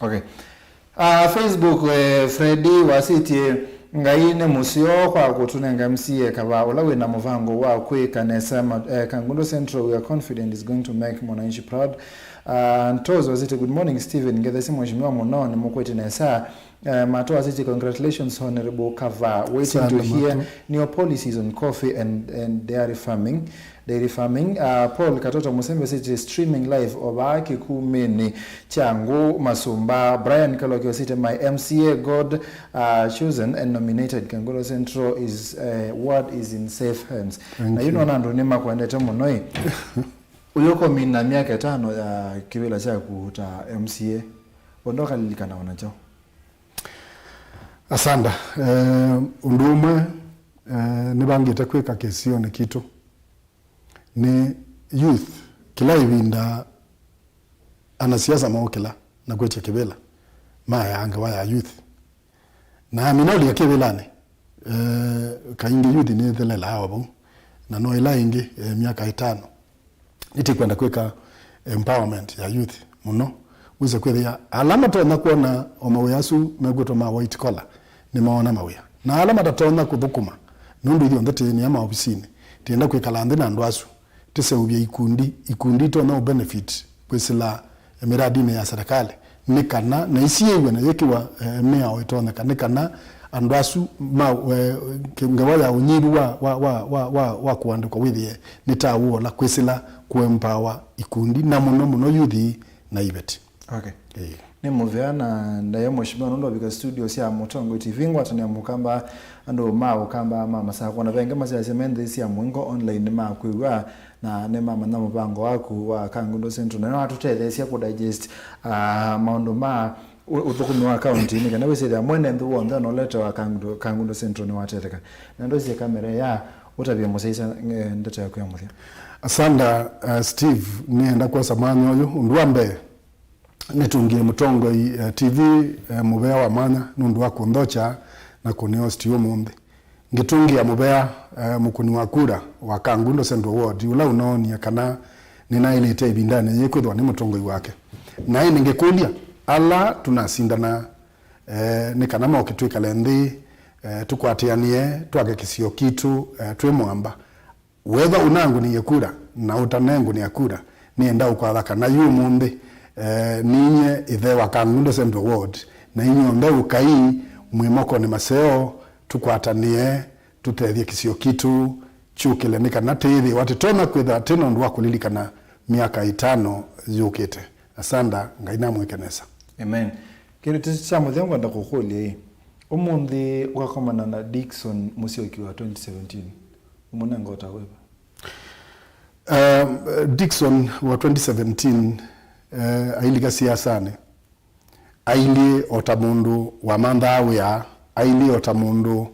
Okay. Uh, Facebook, eh, Freddy wasĩtye, "Ngai nĩ mũseo kwa kũtũnenga M C A kavaa ũla wĩna mũvango wa kwĩka nesa ma-, eh, Kangundo Central. We are confident is going to make mwananchi proud." Uh, Ntos wasĩtye, "Good morning Steven, ngethesye mheshimiwa mũno, nĩmũkwĩte nesa." Eh, Mato wasĩtye, "Congratulations Honorable Kavaa, waiting to hear new policies on coffee and, and dairy farming." Dairy farming. Uh, Paul Katoto Musembe city streaming live over Kikumini Changu Masumba. Brian Kaloki city, "My M C A God, uh, chosen and nominated Kangundo Central is, uh, ward is in safe hands." Na yu nona andũ nĩmakwendete mũno ĩ. Ũyũkomina myaka ĩtano ya kĩvĩla kyaku ta M C A, ũndũ ũkalilikana onakyo? Asanda. Eh, ũndũ ũmwe, eh, nĩvangĩte kwĩka kĩsionĩ kitũ nĩ youth. Kĩla ĩvinda anasiasa mookĩla na kwĩtya kĩvĩla, mayaa ngewa ya youth. Na amina ũlika kĩvĩlanĩ, eh, kaingĩ youth nĩthelelaa o vau. Na no ĩla ĩngĩ, eh, myaka ĩtano nĩtĩkwenda kwĩka empowerment ya youth mũno, wĩse kwĩthĩa ala matonya kwona o mawĩa asu mekwĩtwa ma white collar nĩmoona mawĩa, na ala matatonya kũthũkũma, nũndũ ithyonthe tĩnĩa maovisinĩ, tĩenda kwĩkala nthĩ na andũ asu, tĩseũvye ikundi, ikundi itonya ũbenefit kwĩsĩla miradinĩ ya serikali, nĩ kana na isiĩw'e na yĩkĩwa, eh, mĩao ĩtonyeka, nĩ kana andũ asu ma, eh, ngewa ya ũnyivu wa, wa, wa, wa, wa, wa kũandĩkwa wĩthĩe nĩ ta wũola kwĩsĩla kũempower ikundi, na mũno mũno yuthi na iveti. Okay. Ĩĩ. Nĩ mũvea na ndaĩa mheshimiwa nũndũ wavika studio sya Mũtongoi T V ngwatanĩa mũkamba, andũ ma ũkamba ma masakwa na vengĩ masyaasya me nthĩ sya mũingo online nĩmakwĩw'a. Na nĩmamanya mũvango waku wa Kangundo Central, na nĩwatũtetheesya kũ digest, ah, maũndũ ma ũ-, ũthũkũmi wa kaunti, nĩ kana wĩsĩthĩa mwene nthĩ w'onthe ona ũletewa Kangundo, Kangundo Central nĩwatetheka. Na ndũsie kamera ya ũtavye mũsyaĩĩsya, eh, ndeto yaku ya mũthya. Asanda, uh, Steve, nĩenda kwosa mwanya ũyũ. Ũndũ wa mbee, nĩtũngĩe Mũtongoi, eh, T V, eh, mũvea wa mwanya nũndũ wa kũnthokya na kũnĩosti ũmũnthĩ. Ngĩtũngĩa mũvea, eh, mũkũni wa kura wa Kangundo Central Ward, ũla ũnoonie kana nĩnaĩlĩte ĩvindanĩ yĩĩ kwĩthĩwa nĩ mũtongoi wake. Na ĩndĩ ngĩkũlya ala tunasindana, eh, nĩ kana moke twĩkale nthĩ, eh, tũkwatĩanĩe, twake kĩsio kitũ, eh, twĩ mwamba. Wethwa ũnangũnĩie kura na ũtanengũnĩa kura, nĩenda ũkwatha kana yu ũmũnthĩ, eh, ninyie ĩthe wa Kangundo Central Ward, na inyw'onthe ũkai mwĩ mokonĩ maseo, tũkwatanĩe, tũtethye kĩsio kitũ kyũkĩle, nĩ kana tĩĩthĩwa tĩtonya kwĩthĩwa tĩ na ũndũ wa kũlilikana myaka ĩtano yũkĩte. Asanda, Ngai namwĩke nesa. Amen. Kĩndũ kya mũthya ngwenda kũkũlya ĩ, ũmũnthĩ ũkakomana na Dickson Musyoki wa twenty seventeen, ũmũnenga ũtao wĩva? Um, Dickson wa twenty seventeen, eh, ailika siasanĩ, ailyĩ o ta mũndũ wamanthaa wĩa, ailyĩ o ta mũndũ,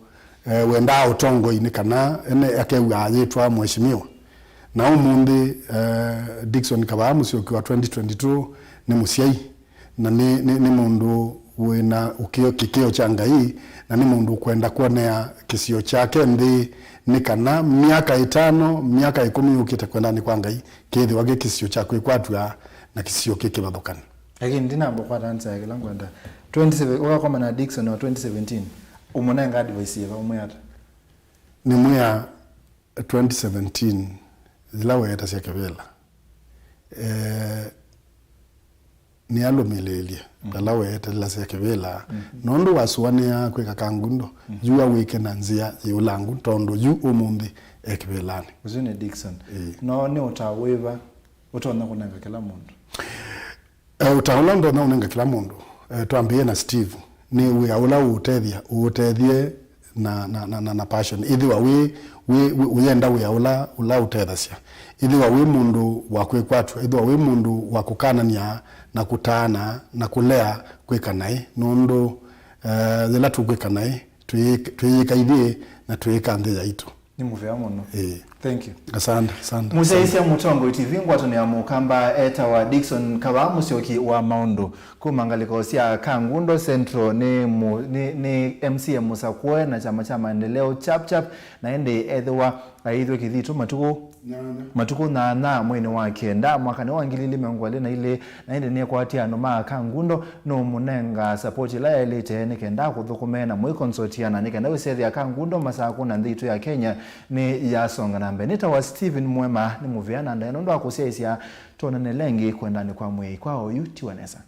eh, wendaa ũtongoi nĩ kana ene akew'aa ayĩtwa mheshimiwa. Na ũmũnthĩ, eh, Dickson Kavaa Musyoki wa twenty twenty-two nĩ mũsyai, na nĩ, nĩ, nĩ mũndũ wĩ na ũkĩo, kĩkĩo kya Ngai, na nĩ mũndũ ũkwenda kwonea kĩsio kyake nthĩ, nĩ kana myaka ĩtano, myaka ĩkũmi yũkĩte kwendanĩ kwa Ngai, kĩthĩwa kĩ kĩsio kya kwĩkwatw'a na kĩsio kĩ kĩvathũkani. Lakini ndinamba kwata answer ya kĩla ngwenda. Twenty seven, ũkakomana na Dickson wa twenty seventeen, ũmũnenga advice yĩva, ũmwĩa ata? Nĩmwĩa twenty seventeen, yĩla weetasya kĩvĩla, eh, nĩalũmĩlĩĩlye vala weetelasya kĩvĩla, nũndũ wasũanĩaa kwĩka Kangundo, yu awĩke na nzĩa yĩ ũlangu, tondũ yu ũmũnthĩ e kĩvĩlanĩ. Ũsu nĩ Dickson. Ĩĩ. No nĩ ũtao wĩva ũtonya kũnenga kĩla mũndũ? Eh, ũtao ũla ndonya ũnenga kĩla mũndũ, eh, twambĩĩe na Steve, nĩ wĩa ũla ũũtethya, ũũtethye na, na, na, na, na passion. Ĩthĩwa wĩ, wĩ, wĩ, ũyenda wĩa ũla, ũla ũtethasya. Ĩthĩwa wĩ mũndũ wa kwĩkwatw'a, ĩthĩwa wĩ mũndũ wa kũkanany'a na kũtaana na kũlea kwĩka naĩ, nũndũ, eh, yĩla tũkwĩka naĩ, twĩyĩ-, twĩyĩka ithyĩ na twĩyĩka nthĩ yaitũ. Nĩ mũvea mũno. Ĩĩ. Thank you. Asante, asante. Mũsyaĩĩsya mũtongoi T V ngwatanĩo ya Mũkamba etawa Dickson Kavaa Mũsyoki wa Maũndũ. Kuma ngalĩko sya Kangundo Central nĩ, mu, nĩ, nĩ M C A mũsakũe na kyama kya maendeleo Chap Chap, na ĩndĩ ethĩwa aithwe kĩthitũ matukũ matukũ nyanya mweinĩ wa kenda mwakanĩ wa ngili ili mĩongo ĩlĩ na ilĩ, na ĩndĩ nĩekwatie andũ ma Kangundo nũmũnenga support ĩla yaĩlĩte nĩ kenda kũthũkũme na mwĩkonsotiana nĩ kenda wĩsethĩa Kangundo masakũ na nthĩ itũ ya Kenya nĩ yasonga na mbee. Nĩtawa Stephen Mwema, nĩ mũvea na ndaĩa nũndũ wa kũsyaĩĩsya. Twonane lengi kwendanĩ kwa mwĩai kwa oyu tiwa nesa.